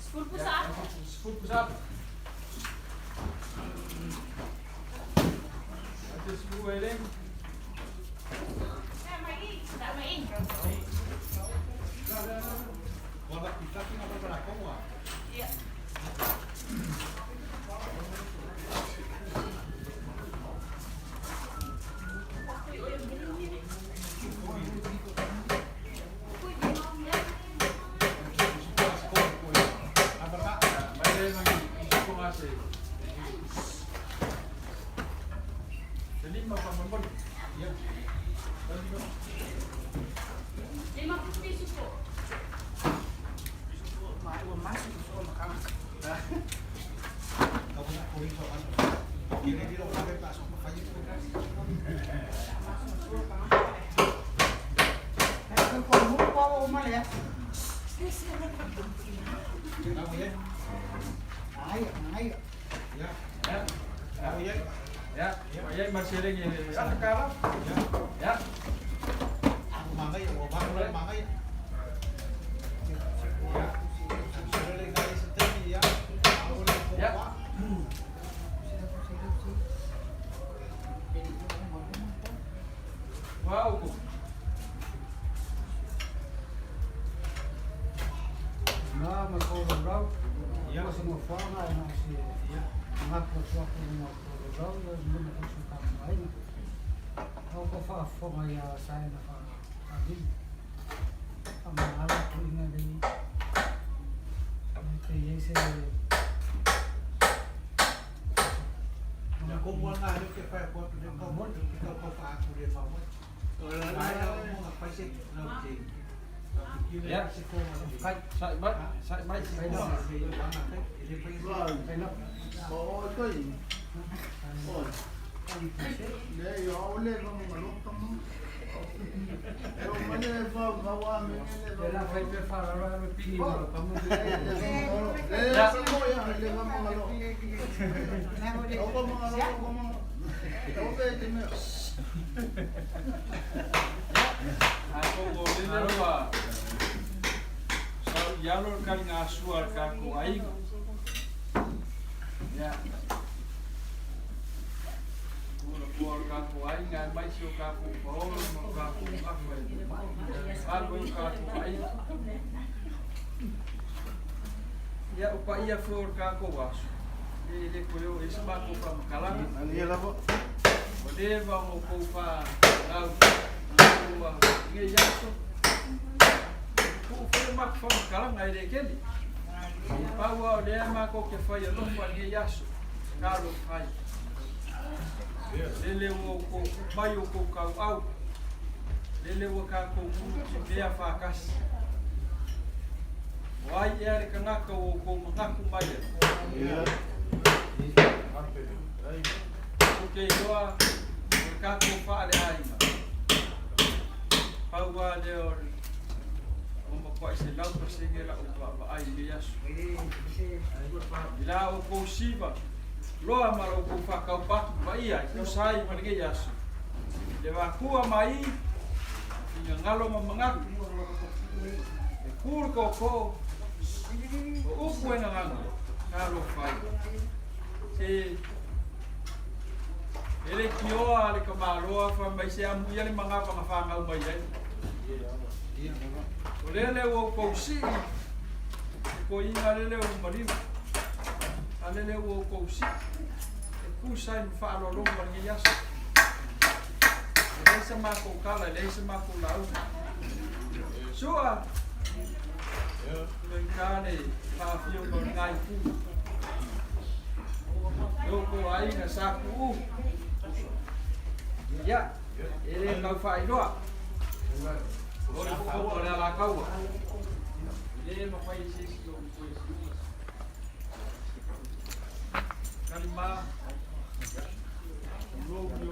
Sepuluh pusat. Ada 10 eleng. Mai le mangi ko ngase. Lima pa mon. Ya. Ya. Ya, ya masih lagi. Ya, sekarang. Ya. Ya. Wow. Na ma ko rau. Ia se mo whanga e na se ngā ko tua ko ngā ko rau ia mo na ko se ka mai. Au ko wha whanga ia sa e na wha a li. A ma ala ko inga le te ye se Ya. Sai mai, sai mai. Te la fai pe whara roa me pini maro kamu. Ako o lele roa. Sa yalo kali ngā sua ka ko aiga. Ya. Kura kua ka ko aiga mai si o ka ko paolo ma ka ko afa. Ako i ka ko aiga. Ia o pa ia for ka ko waso. E le ko yo e sa ko pa makalanga. O leva o ko pa ngau. Ua nge yaso. Ku fu mak fa makalanga i le keli. Paua o lea mako ke whai alofa nge yaso. Kalo whai. Lele o ko mai o ko kau au. Lele o ka ko muru ki mea whakasi. O ai ea le kangaka o ko mangaku mai e. O ke iloa o ka ko whaale ainga. Paua lea o o makuai se lau pasenge la o pa ai le yaso. Ila o kou siva, loa ma o kou whakau patu pa ia, i sai ma nge yaso. Le wakua mai, i ngā ngalo ma mangaku. E kuru ko ko, o upu e ngā nganga, ka lo whai. Se, E le tioa le kamaloa fa mai se amu ia le magava na whangau mai ai. O lele ua outou sii, e koiga lele ua maliu, a lele ua outou sii, e tusa ai ma faaaloaloga o lenei aso. E leai sa matou tala, e leai sa matou lauga. Sua, ua le faafio ma o lena itu. E outou aiga sa tuu. Ia, e le tau faailoa. O le fofoga o le alataua. E le mafai e se isi ou toe siua. Kalima.